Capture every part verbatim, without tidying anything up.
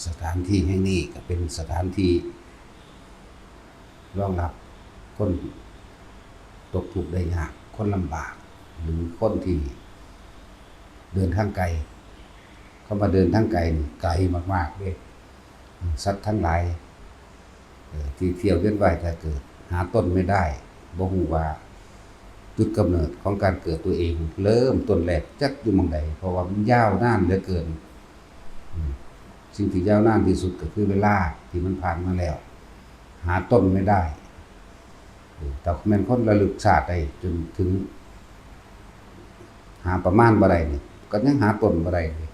สถานที่แห่งนี้ก็เป็นสถานที่รองรับคนตกทุกข์ได้ยาก คนลำบาก หรือคนที่เดินทางไกล คำว่าเดินทางไกลนี่ไกลมากๆเลย สัตว์ทั้งหลาย เอ่อ ที่เที่ยวเวียนว่ายตายเกิด หาต้นไม่ได้ บ่ฮู้ว่าจุดกำเนิดของการเกิดตัวเอง เริ่มต้นแรกจักอยู่หม่องใด เพราะว่ามันยาวนานเหลือเกิน อืม สิ่งที่ยาวนานที่สุดก็คือเวลาที่มันผ่านมาแล้ว หาต้นไม่ได้ เออ แต่แม่นคนระลึกชาติได้จนถึง หาประมาณบ่ได้นี่ ก็ยังหาต้นบ่ได้เลย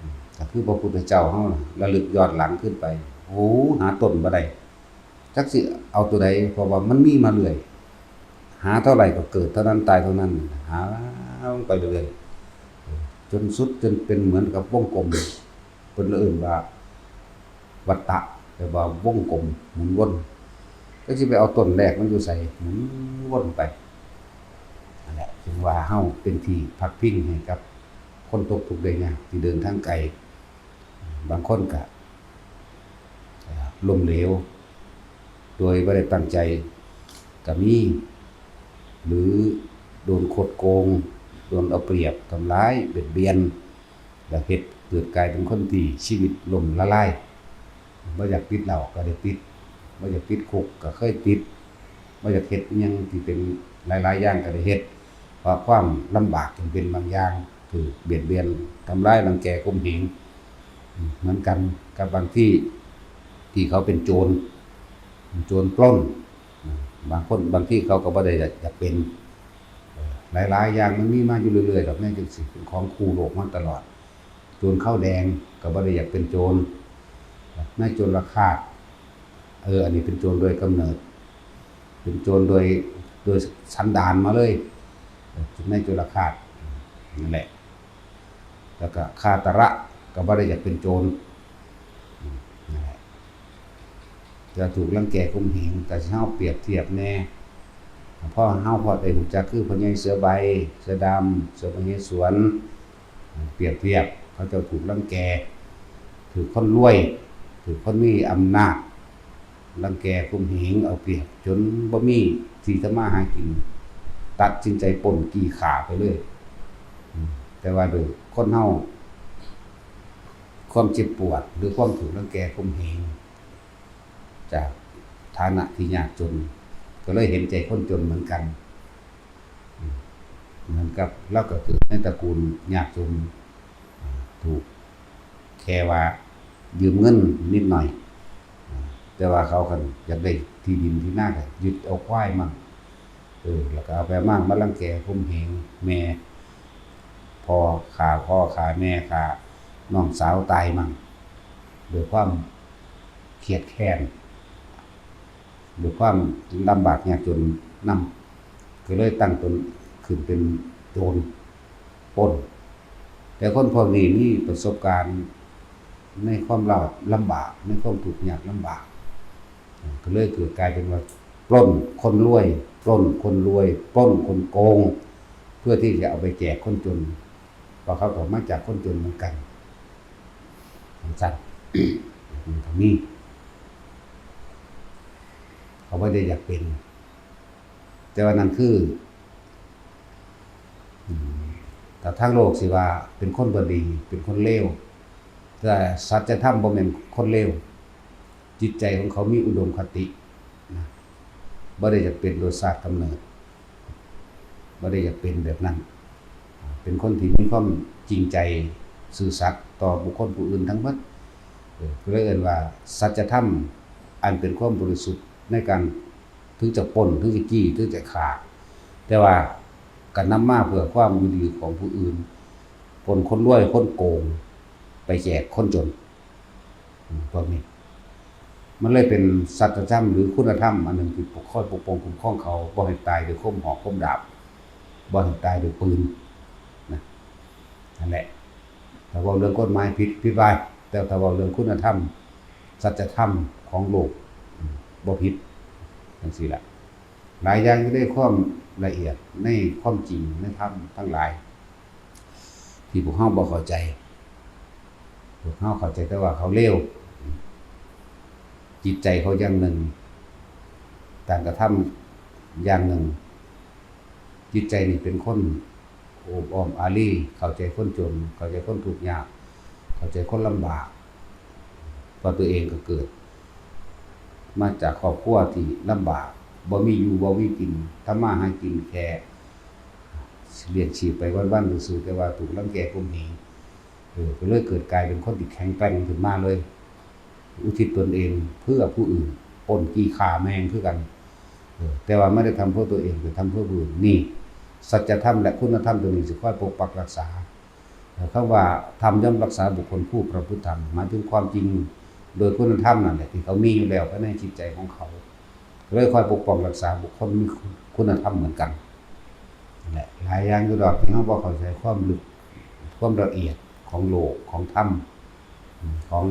อืม ก็คือพระพุทธเจ้าเฮาน่ะ ระลึกย้อนหลังขึ้นไป โอ้ หาต้นบ่ได้ จักสิเอาตัวใด เพราะว่ามันมีมาเรื่อย หาเท่าไหร่ก็เกิดเท่านั้น ตายเท่านั้น หาไปเรื่อย จนสุด จนเป็นเหมือนกับวงกลม เพิ่นเอิ้นว่าวัฏฏะ แปลว่าวงกลมหมุนวน ก็สิไปเอาต้นแรกมันอยู่ไส หมุนวนไป นั่นแหละ จึงว่าเฮาเป็นที่พักพิงให้กับคนตกทุกข์ได้ยากที่เดินทางไกล บางคนก็ เอ่อ ล้มเหลว โดยบ่ได้ตั้งใจก็มี หรือโดนคดโกง โดนเอาเปรียบ ทำร้าย เบียดเบียน แล้วเฮ็ดเกิดกลายเป็นคนที่ชีวิตล่มละลาย บ่อยากติดเหล้าก็ได้ติด บ่อยากติดคุกก็เคยติด บ่อยากเฮ็ดอิหยังที่เป็นหลายๆอย่างก็ได้เฮ็ด เพราะความลำบากจนเป็นบางอย่าง ถูกเบียดเบียน ทำร้าย รังแก ข่มเหง อืม เหมือนกันกับบางที่ ที่เขาเป็นโจร โจรปล้น บางคน บางที่เขาก็บ่ได้อยาก อยากเป็น เอ่อ หลายๆอย่างมันมีมาอยู่เรื่อยๆดอก แม่นจังซี้ เป็นของคู่โลกมาตลอด โจรข้าวแดงก็บ่ได้อยากเป็นโจร นายโจรฆาต เออ อันนี้เป็นโจรโดยกำเนิด เป็นโจรโดย โดยสันดานมาเลย เออ นายโจรฆาต นั่นแหละ แล้วก็ฆาตระ ก็บ่ได้อยากเป็นโจร อืม นั่นแหละ จะถูกรังแกข่มเหง แต่เฮาเปรียบเทียบแน่ เพราะเฮาพอได้รู้จักคือพ่อใหญ่เสือใบ เสือดำ เสือมเหสวน เปรียบเทียบ เขาเจ้าถูกรังแก ถูกคนรวย ถูกคนมีอำนาจ รังแกข่มเหงเอาเปรียบ จนบ่มีที่ทำมาหากิน ตัดสินใจปล้นจี้ฆ่าไปเลย อืม แต่ว่าโดยคนเฮา ความเจ็บปวด หรือความถูกรังแกข่มเหง จากฐานะที่ยากจน ก็เลยเห็นใจคนจนเหมือนกัน อืม เหมือนกับเราก็เกิดในตระกูลยากจน อ่า ถูกแค่ว่ายืมเงินนิดหน่อย อ่า แต่ว่าเขาคันอยากได้ที่ดินที่นาก็ยึดเอาควายมั่ง เออ แล้วก็เอาไปมั่งมารังแกข่มเหงแม่ พ่อ ฆ่าพ่อฆ่าแม่ ฆ่าน้องสาวตายมั่ง ด้วยความเครียดแค้น ด้วยความลำบากยากจนนำ ก็เลยตั้งตนขึ้นเป็นโจรปล้น แต่คนพวกนี้มีประสบการณ์ในความลำบาก ในความทุกข์ยากลำบาก ก็เลยเกิดกลายเป็นว่าปล้นคนรวย ปล้นคนรวย ปล้นคนโกง เพื่อที่จะเอาไปแจกคนจน เพราะเขาก็มาจากคนจนเหมือนกัน จังซั่น มันก็มี เขาบ่ได้อยากเป็น แต่ว่านั่นคือ อืม ถ้าทางโลกสิว่าเป็นคนบ่ดี เป็นคนเลว แต่สัจธรรมบ่แม่นคนเลว จิตใจของเขามีอุดมคตินะ บ่ได้อยากเป็นโดยชาติกำเนิด บ่ได้อยากเป็นแบบนั้น เป็นคนที่มีความจริงใจ ซื่อสัตย์ต่อบุคคลผู้อื่นทั้งหมด เออ ก็เลยเอิ้นว่าสัจธรรมอันเป็นความบริสุทธิ์ในการ ถึงจะปล้น ถึงจะจี้ ถึงจะฆ่า แต่ว่าก็นำมาเพื่อความอยู่ดีของผู้อื่น ปล้นคนรวย คนโกง ไปแจกคนจน อืม พวกนี้ มันเลยเป็นสัจธรรมหรือคุณธรรมอันหนึ่งที่ปก คอยปกป้องคุ้มครองเขา บ่ให้ตายด้วยคมหอกคมดาบ บ่ให้ตายด้วยปืน นะ นั่นแหละ ถ้าเว้าเรื่องกฎหมายผิด ผิดไป แต่ถ้าเว้าเรื่องคุณธรรม สัจธรรมของโลก อืม บ่ผิด จังซี้ล่ะ หลายอย่างอยู่ในความละเอียด ในความจริง ในธรรมทั้งหลาย ที่พวกเราบ่เข้าใจ พวกเฮาเข้าใจแต่ว่าเขาเลว จิตใจเขาอย่างหนึ่ง การกระทำอย่างหนึ่ง จิตใจนี่เป็นคนโอบอ้อมอารี เข้าใจคนจน เข้าใจคนทุกข์ยาก เข้าใจคนลำบาก เพราะตัวเองก็เกิดมาจากครอบครัวที่ลำบาก บ่มีอยู่บ่มีกิน ทำมาหากินแค่เลี้ยงชีพไปวันๆซื่อๆ แต่ว่าถูกรังแกข่มเหง เออ ก็เลยเกิดกลายเป็นคนที่แข็งแกร่งขึ้นมาเลย อุทิศตนเองเพื่อผู้อื่น ปล้นจี้ฆ่าแม่งคือกัน เออ แต่ว่าไม่ได้ทำเพื่อตัวเอง แต่ทำเพื่อผู้อื่น นี่ สัจธรรมและคุณธรรมตัวนี้สิคอยปกปักรักษา เออ คำว่าธรรมย่อมรักษาบุคคลผู้ประพฤติธรรม หมายถึงความจริงโดยคุณธรรมนั่นแหละที่เขามีอยู่แล้วภายในจิตใจของเขา เลยคอยปกป้องรักษาบุคคลมีคุณธรรมเหมือนกัน นั่นแหละ หลายอย่างอยู่ดอกที่เราบ่เข้าใจความลึก ความละเอียดของโลก ของธรรม ของ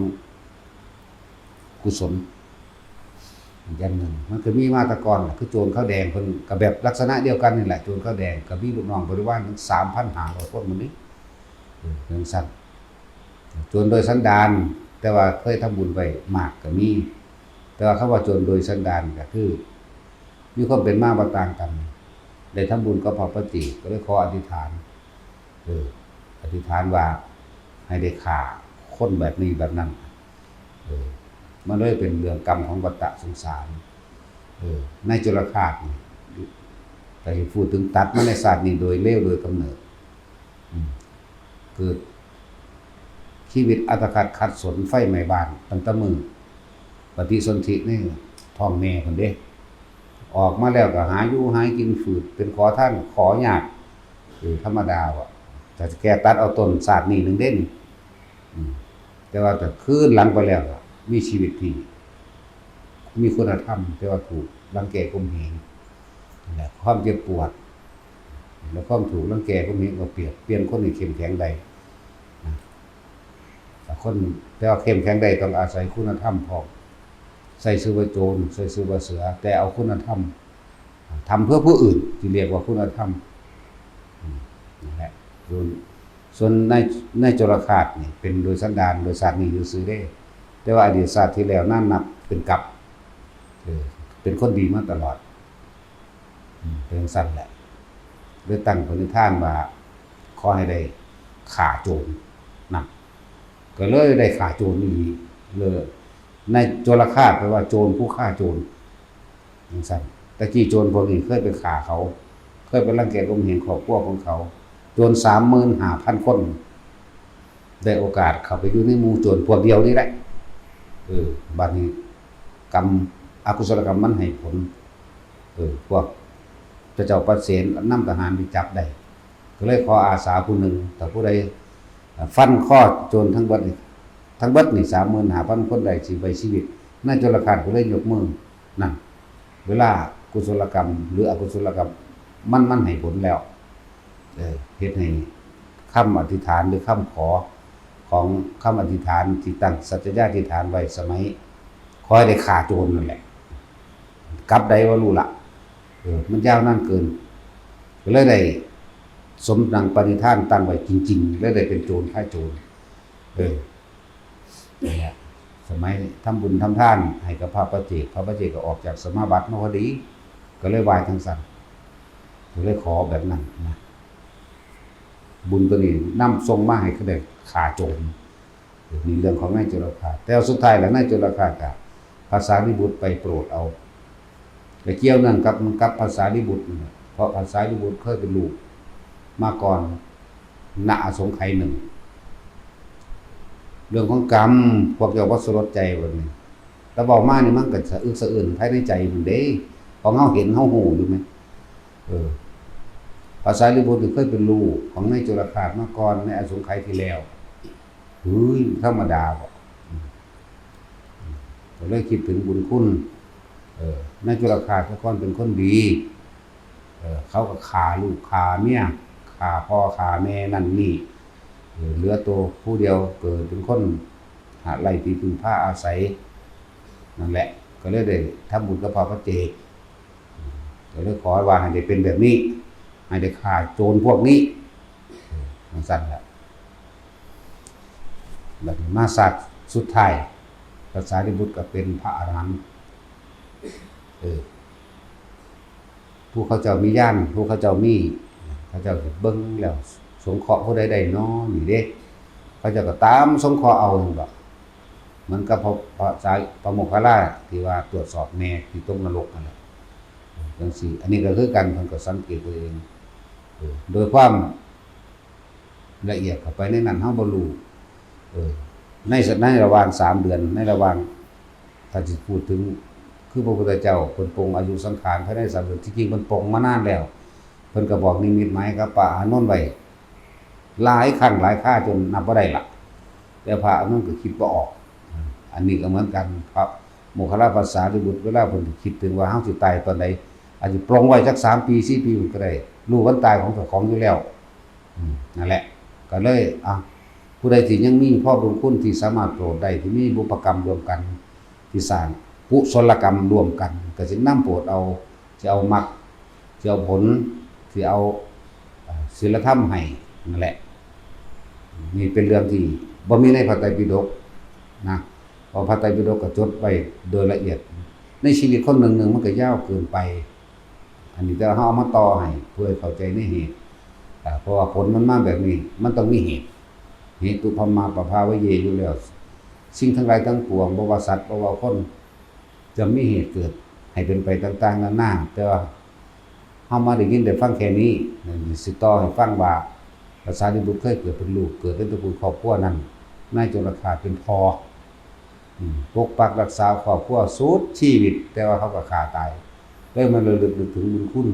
กุศล อย่างหนึ่ง มันก็มีมาแต่ก่อนแหละ คือโจรขาวแดงเพิ่นก็แบบลักษณะเดียวกันนี่แหละ โจรขาวแดงก็มีลูกน้องบริวารถึง สามพันห้าร้อย คนหมดนี่ เออ จั่งซั้น โจรโดยสันดาน แต่ว่าเคยทำบุญไว้มากก็มี แต่ว่าคำว่าโจรโดยสันดานก็คือ มีความเป็นมาบ่ต่างกัน ได้ทำบุญกับพระปัจเจก ก็เลยขออธิษฐาน เออ อธิษฐานว่าให้ได้ฆ่าคนแบบนี้แบบนั้น เออ มันเลยเป็นเรื่องกรรมของวัฏสงสาร เออ ในจุลฆาตนี่ แต่ที่พูดถึงตัดมาในชาตินี้โดยเลวโดยกำเนิด อืม เกิดชีวิตอัตคัดขัดสน ไฟไหม้บ้านตั้งแต่มื้อปฏิสนธิในท้องแม่พุ้นเด้ ออกมาแล้วก็หาอยู่หากิน ฝืดเป็นขอทานขอญาติ เออ ธรรมดาว่ะ แต่แก้ตัดเอาต้นชาตินี้หนึ่งเด้น อืม แต่ว่าแต่คืนหลังไปแล้วก็มีชีวิตที่มีคุณธรรม แต่ว่าถูกรังแกข่มเหง และความเจ็บปวด และความถูกรังแกข่มเหงก็เปรียบเปลี่ยนคนให้เข้มแข็งได้นะ แต่คน แต่ว่าเข้มแข็งได้ต้องอาศัยคุณธรรมพร้อม ใส่ชื่อว่าโจร ใส่ชื่อว่าเสือ แต่เอาคุณธรรม ทำเพื่อผู้อื่นที่เรียกว่าคุณธรรม อืม นั่นแหละ ส่วน ส่วนใน ในจุลฆาตนี่เป็นโดยสันดาน โดยชาตินี้ซื่อๆเด้ แต่ว่าอดีตชาติที่แล้วนั้นนับเป็นกัป เออ เป็นคนดีมาตลอด อืม เป็นจั่งซั้นแหละ เลยตั้งปณิธานว่า ขอให้ได้ฆ่าโจร นั่น ก็เลยได้ฆ่าโจรอีหลี เลย ในจุลฆาตแปลว่าโจรผู้ฆ่าโจร จั่งซั้น ตะกี้โจรพวกนี้เคยไปฆ่าเขา เคยไปรังแกข่มเหงครอบครัวของเขา โจร สามหมื่นห้าพัน คน ได้โอกาสเข้าไปอยู่ในหมู่โจรพวกเดียวนี่แหละ เออ บัดนี้กรรม อกุศลกรรมมันให้ผล เออ พวกพระเจ้าปเสนนำทหารไปจับได้ ก็เลยขออาสาผู้หนึ่ง ถ้าผู้ใดฟันคอโจรทั้งเบิดนี่ ทั้งเบิดนี่ สามหมื่นห้าพัน คนได้สิไว้ชีวิต ในจุลฆาตก็เลยยกมือ นั่น เวลากุศลกรรมหรืออกุศลกรรม มัน มันให้ผลแล้ว เออ เฮ็ดให้คำอธิษฐานหรือคำขอของคำอธิษฐานที่ตั้งสัจจญาอธิษฐานไว้สมัย ขอให้ได้ฆ่าโจรนั่นแหละ กัปใดบ่ฮู้ละ เออ มันยาวนานเกิน ก็เลยได้สมดังปณิธานตั้งไว้จริงๆ เลยได้เป็นโจรฆ่าโจร เออ นี่แหละ สมัยทำบุญทำทานให้กับพระปัจเจก พระปัจเจกก็ออกจากสมาบัติมาพอดี ก็เลยไหว้จั่งซั้น ก็เลยขอแบบนั้นนะ บุญตัวนี้นำส่งมาให้เขาได้ฆ่าโจร นี่เรื่องของนายจุลฆาต แต่ว่าสุดท้ายแล้วนายจุลฆาตก็พระสารีบุตรไปโปรดเอา ก็เกี่ยวเนื่องกับ กับพระสารีบุตรนั่นแหละ เพราะพระสารีบุตรเคยเป็นลูกมาก่อน ณ อสงไขยหนึ่ง เรื่องของกรรม พวกเจ้าบ่สลดใจบ่นี่ แต่เว้ามานี่มันก็สะอึกสะอื้นภายในใจพุ้นเด้ ของเฮาเห็นเฮาฮู้อยู่แหม เออ พระสารีบุตรนี่เคยเป็นลูกของนายจุลฆาตมาก่อนในอสงไขยที่แล้ว เฮ้ย ธรรมดาบ่ อืม อืม ก็เลยคิดถึงบุญคุณ เออ นายจุลฆาตแต่ก่อนเป็นคนดี เออ เขาก็ฆ่าลูกฆ่าเมีย ฆ่าพ่อฆ่าแม่นั่นนี่ เออ เหลือตัวผู้เดียว เกิดเป็นคนหาไร้ที่พึ่งพาอาศัย นั่นแหละ ก็เลยได้ทำบุญกับพระปัจเจก ก็เลยขอว่าให้ได้เป็นแบบนี้ ให้ได้ฆ่าโจรพวกนี้ เออ จั่งซั้นแหละ บัดนี้มาชาติสุดท้าย พระสารีบุตรก็เป็นพระอรหันต์ เออ ผู้เขาเจ้ามีญาณ ผู้เขาเจ้ามี เขาเจ้าสิเบิ่งแล้ว สงเคราะห์ผู้ใดได้น้อนี่เด้ เขาเจ้าก็ตามสงเคราะห์เอาหั่นบ่ เหมือนกับพระ พระสาย พระโมคคัลลาที่ว่าตรวจสอบแม่ที่ตกนรกนั่นแหละ จังซี่ อันนี้ก็คือกัน เพิ่นก็สังเกตตัวเอง เออ โดยความละเอียดเข้าไปในนั้น เฮาบ่รู้ เออ ใน ในระหว่างสามเดือน ในระหว่าง ถ้าสิพูดถึง คือพระพุทธเจ้าเพิ่นปลงอายุสังขารภายในสามเดือน ที่จริงเพิ่นปลงมานานแล้ว เพิ่นก็บอกนิมิตหมายกับพระอานนท์ไว้ หลายครั้งหลายคราจนนับบ่ได้ละ แต่พระอานนท์ก็คิดบ่ออก อันนี้ก็เหมือนกัน พระโมคคัลลา พระสารีบุตร เวลาเพิ่นคิดถึงว่าเฮาสิตายตอนใด อาจสิปลงไว้จักสามปี สี่ปีพุ้นก็ได้ รู้วันตายของเจ้าของอยู่แล้ว อืม นั่นแหละ ก็เลย อ่ะ ผู้ใดที่ยังมีพ่อบุญคุณที่สามารถโปรดได้ ที่มีบุพกรรมร่วมกัน ที่สร้างกุศลกรรมร่วมกัน ก็สินำโปรดเอา สิเอามรรค สิเอาผล สิเอา เอ่อ ศีลธรรมให้ นั่นแหละ นี่เป็นเรื่องที่บ่มีในพระไตรปิฎกนะ เพราะพระไตรปิฎกก็จดไว้โดยละเอียด ในชีวิตคนหนึ่งๆ มันก็ยาวเกินไป อันนี้แต่เฮาเอามาต่อให้ เพื่อให้เข้าใจในเหตุ อ่า เพราะว่าผลมันมาแบบนี้ มันต้องมีเหตุ เหตุตุพมมาปภาวะเย อยู่แล้ว สิ่งทั้งหลายทั้งปวง บ่ว่าสัตว์ บ่ว่าคน จะมีเหตุเกิดให้เป็นไปต่างๆ นานา แต่ว่าเฮามาได้ยินได้ฟังแค่นี้ สิต่อให้ฟังว่า พระสารีบุตรเคยเกิดเป็นลูก เกิดเป็นตระกูลครอบครัวนั้น นายจุลกาสเป็นพ่อ อืม ปกปักรักษาครอบครัวสุดชีวิต แต่ว่าเขาก็ฆ่าตาย เลยมาระลึกนึกถึงบุญคุณ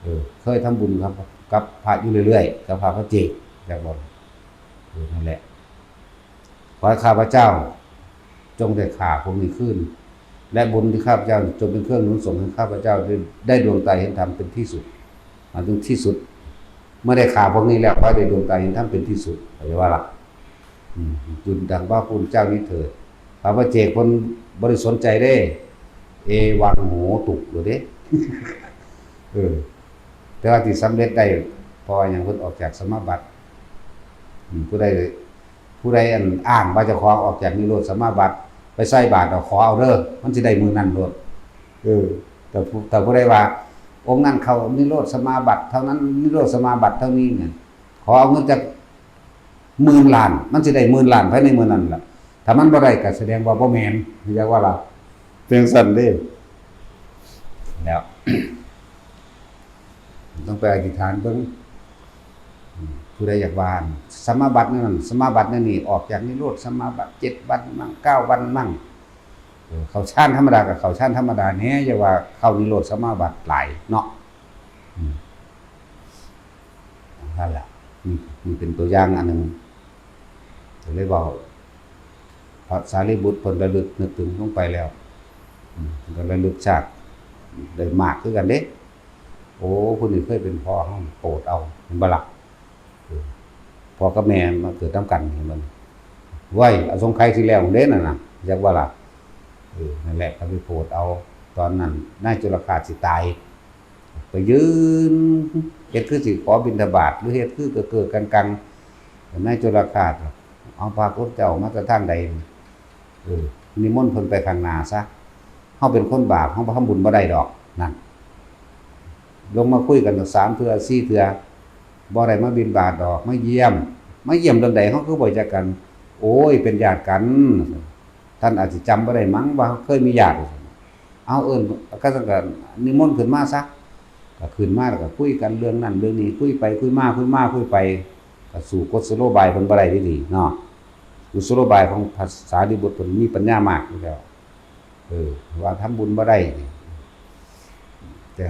เออ เคยทำบุญครับ กับพระอยู่เรื่อยๆ กับพระพระเจก จักบ่ เออ นั่นแหละ ขอให้ข้าพเจ้าจงได้ฆ่าพวกนี้คืน และบุญที่ข้าพเจ้าจงเป็นเครื่องหนุนส่งให้ข้าพเจ้าได้ ได้ดวงตาเห็นธรรมเป็นที่สุด หมายถึงที่สุด เมื่อได้ฆ่าพวกนี้แล้ว ขอให้ได้ดวงตาเห็นธรรมเป็นที่สุด เข้าใจว่าล่ะ อืม จุดดังว่าพระพุทธเจ้านี้เถิด พระพระเจกคนบ่ได้สนใจเด้ เอวังโหตุกเลยเด้ เออ แต่ว่าที่สำเร็จได้ เพราะว่าหยัง เพิ่นออกจากสมาบัติ อืม ผู้ใด ผู้ใดอันอ้างว่าเจ้าของออกจากนิโรธสมาบัติ ไปใส่บาตรเอา ขอเอาเด้อ มันสิได้มื้อนั้นโลด เออ แต่ผู้ แต่ผู้ใดว่า องค์นั้นเข้านิโรธสมาบัติเท่านั้น นิโรธสมาบัติเท่านี้เนี่ย ขอเอาเงินจักหมื่นล้าน มันสิได้หมื่นล้านภายในมื้อนั้นล่ะ ถ้ามันบ่ได้ก็แสดงว่าบ่แม่น เรียกว่าล่ะ เป็นจั่งซั้นเด้ แล้ว ต้องไปอธิษฐานเบิ่ง อืม ผู้ใดอยากว่า สมาบัตินั่น สมาบัตินั่นนี่ ออกจากนิโรธสมาบัติเจ็ดวันมั่ง เก้าวันมั่ง เออ เข้าฌานธรรมดาก็เข้าฌานธรรมดาแหน่ อย่าว่าเข้านิโรธสมาบัติหลายเนาะ อืม นั่นแหละ นี่ นี่เป็นตัวอย่างอันหนึ่ง ก็เลยบอก พระสารีบุตรเพิ่นระลึกนึกถึงลงไปแล้ว อืม เพิ่นก็ระลึกชาติได้มากคือกันเด้ โอ้ ผู้นี้เคยเป็นพ่อเฮา โปรดเอา เห็นบ่ล่ะ เออ พ่อกับแม่มาเกิดนำกัน เห็นบ่ ไว้ อสงไขยสิแล้วเด้นั่นน่ะ จักว่าล่ะ เออ นั่นแหละ ก็ไปโปรดเอา ตอนนั้น นายจุลกาสสิตาย ไปยืน เฮ็ดคือสิขอบิณฑบาต หรือเฮ็ดคือเก้อๆ กังๆ นายจุลกาส เอาพระพุทธเจ้ามาแต่ทางใด เออ นิมนต์เพิ่นไปข้างหน้าซะ เฮาเป็นคนบาป เฮาบ่ทำบุญบ่ได้ดอก นั่น ลงมาคุยกันตั้งสามเทื่อ สี่เทื่อ บ่ได้มาบิณฑบาตดอก มาเยี่ยม มาเยี่ยมตอนใด เฮาคือบ่จักกัน โอ้ย เป็นญาติกัน ท่านอาจสิจำบ่ได้มั้งว่าเคยมีญาติ เอา เอิ้น ก็ซั่นก็นิมนต์ขึ้นมาซะ ก็ขึ้นมาแล้วก็คุยกันเรื่องนั้นเรื่องนี้ คุยไปคุยมา คุยมาคุยไป ก็สู้กุศโลบายเพิ่นบ่ได้เด้นี่เนาะ กุศโลบายของพระสารีบุตรเพิ่นมีปัญญามากอยู่แล้ว เออ ว่าทำบุญบ่ได้นี่ แต่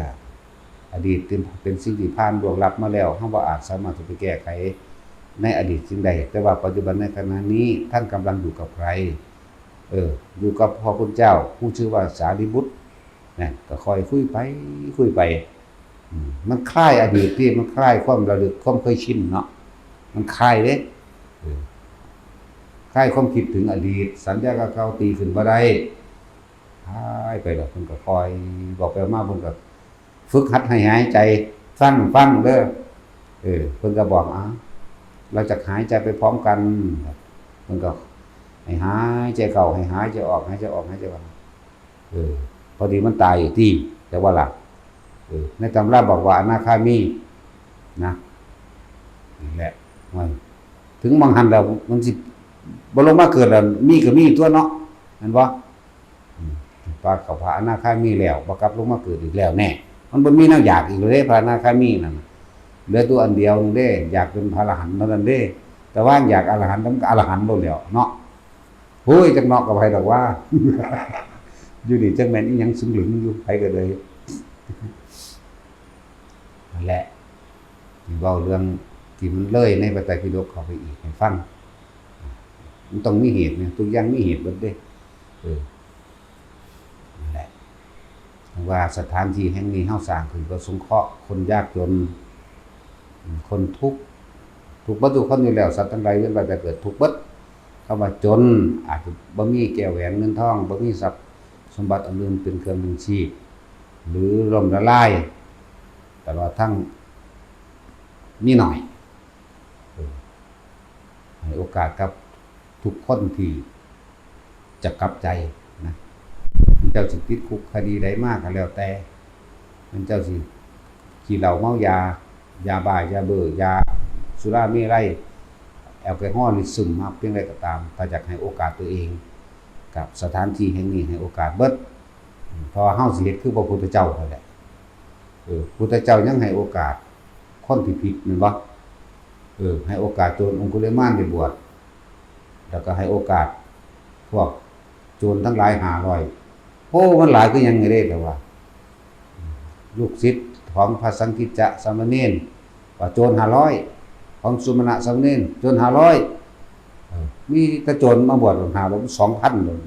อดีตเป็น เป็นสิ่งที่ผ่านล่วงลับมาแล้ว เฮาบ่อาจสามารถจะไปแก้ไขในอดีตสิ่งใด แต่ว่าปัจจุบันในขณะนี้ท่านกำลังอยู่กับใคร เออ อยู่กับพระพุทธเจ้า ผู้ชื่อว่าสารีบุตร นะ ก็ค่อยคุยไป คุยไป อืม มันคลายอดีตที่ มันคลายความระลึก ความเคยชินเนาะ มันคลายเด้ เออ คลายความคิดถึงอดีต สัญญาเก่าๆ ตีขึ้นบ่ได้ คลายไปแล้ว เพิ่นก็ค่อย บอกไปมา เพิ่นก็ฝึกหัดให้หายใจ ฟัง ฟังเด้อ เออ เพิ่นก็บอก อ่ะ เราจะหายใจไปพร้อมกัน มันก็ให้หายใจเข้า ให้หายใจออก หายใจออก หายใจเข้า เออ พอดีมันตายอยู่ที่ แต่ว่าล่ะ เออ ในตำราบอกว่าอนาคามีนะ นี่แหละ มัน ถึงมองหันแล้ว มันสิบ่ลงมาเกิดแล้ว มีก็มีตัวเนาะ แม่นบ่ อืม ปาเข้าพระอนาคามีแล้ว บ่กลับลงมาเกิดอีกแล้วแน่ มันบ่มีแนวอยากอีกเลย พระอนาคามีนั่นน่ะ เหลือตัวอันเดียวนึงเด้ อยากเป็นพระอรหันต์เท่านั้นเด้ แต่ว่าอยากอรหันต์ มันก็อรหันต์โลดแล้วเนาะ โอ้ย จักเนาะกับไผดอกว่า อยู่นี่จักแม่นอีหยังซึ่งหลึงอยู่ ไผก็เลย นั่นแหละ เว้าเรื่องที่มันเลยในพระไตรปิฎกเข้าไปอีกให้ฟัง มันต้องมีเหตุเนี่ย ทุกอย่างมีเหตุเบิดเด้ เออ นั่นแหละ ว่าสถานที่แห่งนี้เฮาสร้างขึ้นเพื่อสงเคราะห์คนยากจน คนทุกข์ ทุกข์เบิดทุกคนอยู่แล้ว สัตว์ทั้งหลายเวียนว่ายตายเกิดทุกข์เบิด คำว่าจนอาจจะบ่มีแก้วแหวนเงินทอง บ่มีทรัพย์สมบัติอันอื่นเป็นเครื่องเลี้ยงชีพ หรือล้มละลาย ตลอดทั้งมีหน่อย เออ ให้โอกาสกับทุกคนที่จะกลับใจนะ มันเจ้าสิติดคุกคดีใดมาก็แล้วแต่ มันเจ้าสิขี้เหล้าเมายา ยาบ้า ยาเบอร์ ยาสุราเมรัย แอลกอฮอล์นี่ซึมมาเพียงใดก็ตาม ถ้าอยากให้โอกาสตัวเอง กับสถานที่แห่งนี้ให้โอกาสเบิด เพราะว่าเฮาสิเฮ็ดคือพระพุทธเจ้านั่นแหละ เออ พุทธเจ้ายังให้โอกาสคนที่ผิดแม่นบ่ เออ ให้โอกาสโจรองคุลิมานได้บวช แล้วก็ให้โอกาสพวกโจรทั้งหลายห้าร้อย โอ้ มันหลายคือหยังไงเด้ แต่ว่า ลูกศิษย์ของพระสังฆิจจะสามเณร ว่าโจรห้าร้อย ของสุมาณะสามเณร โจรห้าร้อย เออ มีแต่โจรมาบวชห้าร้อย สองพันเลย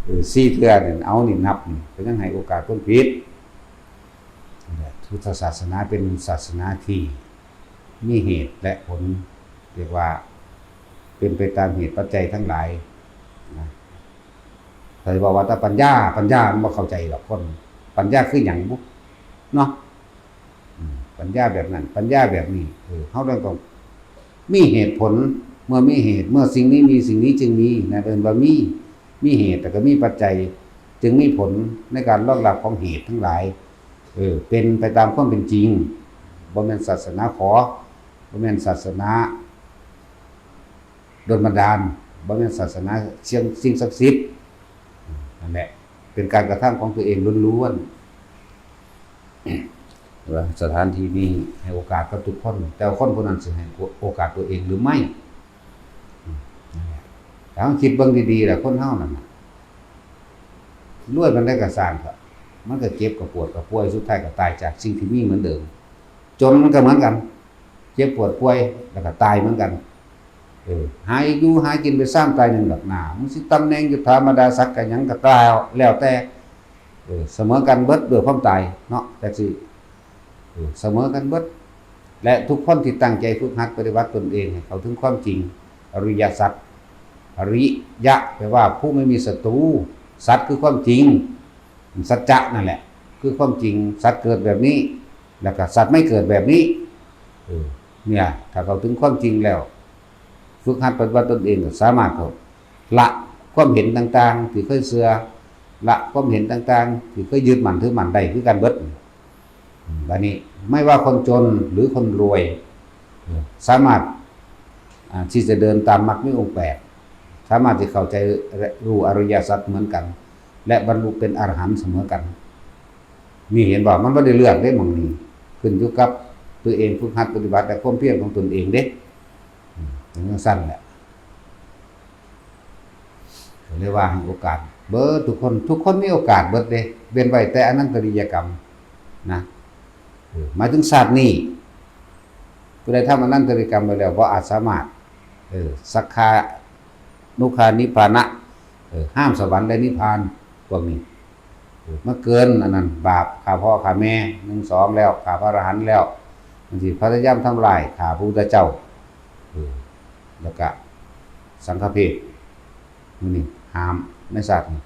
เออ สี่เทื่อเนี่ย เอานี่นับนี่ ก็ยังให้โอกาสคนผิด นี่แหละ พุทธศาสนาเป็นศาสนาที่มีเหตุและผล เรียกว่าเป็นไปตามเหตุปัจจัยทั้งหลายนะ ใครบอกว่าแต่ปัญญา ปัญญามันบ่เข้าใจดอกคน ปัญญาคือหยังบุ เนาะ อืม ปัญญาแบบนั้น ปัญญาแบบนี้ เออ เฮาต้อง มีเหตุผล เมื่อมีเหตุ เมื่อสิ่งนี้มี สิ่งนี้จึงมีนะ เอิ้นว่ามี มีเหตุ แล้วก็มีปัจจัย จึงมีผลในการรองรับของเหตุทั้งหลาย เออ เป็นไปตามความเป็นจริง บ่แม่นศาสนาขอ บ่แม่นศาสนาดลบันดาล บ่แม่นศาสนาเสิ่ง สิ่งศักดิ์สิทธิ์ นั่นแหละ เป็นการกระทำของตัวเองล้วนๆ ว่าสถานที่นี้ให้โอกาสกับทุกคน แต่ว่าคนผู้นั้นสิให้โอกาสตัวเองหรือไม่ อืม นั่นแหละ ถ้าเราคิดเบิ่งดีๆ แล้วคนเฮานั่นน่ะ รวยปานใดก็ซ่างเถาะ มันก็เจ็บก็ปวดก็ป่วย สุดท้ายก็ตายจากสิ่งที่มีเหมือนเดิม จนมันก็เหมือนกัน เจ็บปวดป่วย แล้วก็ตายเหมือนกัน เออ หาอยู่หากินไปซ่ามตายหนึ่งดอกหน้า มันสิตำแหน่งยศถาบรรดาศักดิ์ก็หยังก็ตายแล้วแต่ เออ เสมอกันเบิดด้วยความตายเนาะ จั่งซี้ เออ เสมอกันเบิด และทุกคนที่ตั้งใจฝึกหัดปฏิบัติตนเองให้เข้าถึงความจริง อริยสัจ อริยะ แปลว่าผู้ไม่มีศัตรู สัจคือความจริง สัจจะนั่นแหละ คือความจริง สัจเกิดแบบนี้ แล้วก็สัจไม่เกิดแบบนี้ เออ เนี่ย ถ้าเข้าถึงความจริงแล้ว ฝึกหัดปฏิบัติตนเองก็สามารถก็ละความเห็นต่างๆ ที่เคยเชื่อ ละความเห็นต่างๆ ที่เคยยึดมั่นถือมั่นได้คือกันเบิด อืม บัดนี้ไม่ว่าคนจนหรือคนรวย เออ สามารถ อ่า ที่จะเดินตามมรรคมีองค์แปด สามารถที่เข้าใจและรู้อริยสัจเหมือนกัน และบรรลุเป็นอรหันต์เสมอกัน นี่เห็นบ่ มันบ่ได้เลือกเด้หม่องนี้ ขึ้นอยู่กับตัวเองฝึกหัดปฏิบัติและความเพียรของตนเองเด้ อืม เป็นจั่งซั้นแหละ ก็เลยว่าให้โอกาสเบิดทุกคน ทุกคนมีโอกาสเบิดเด้ เว้นไว้แต่อนันตริยกรรมนะ เออ หมายถึงชาตินี้ ผู้ใดทำอนันตริยกรรมไว้แล้ว บ่อาจสามารถ เออ สักคานุคานิพพานะ เออ ห้ามสวรรค์และนิพพาน พวกนี้ เออ มาเกินอันนั้น บาป ฆ่าพ่อฆ่าแม่ หนึ่ง สอง แล้ว ฆ่าพระอรหันต์แล้ว มันสิพยายามทำลาย ฆ่าพระพุทธเจ้า เออ แล้วก็สังฆเพศ มื้อนี้ห้ามในชาตินี้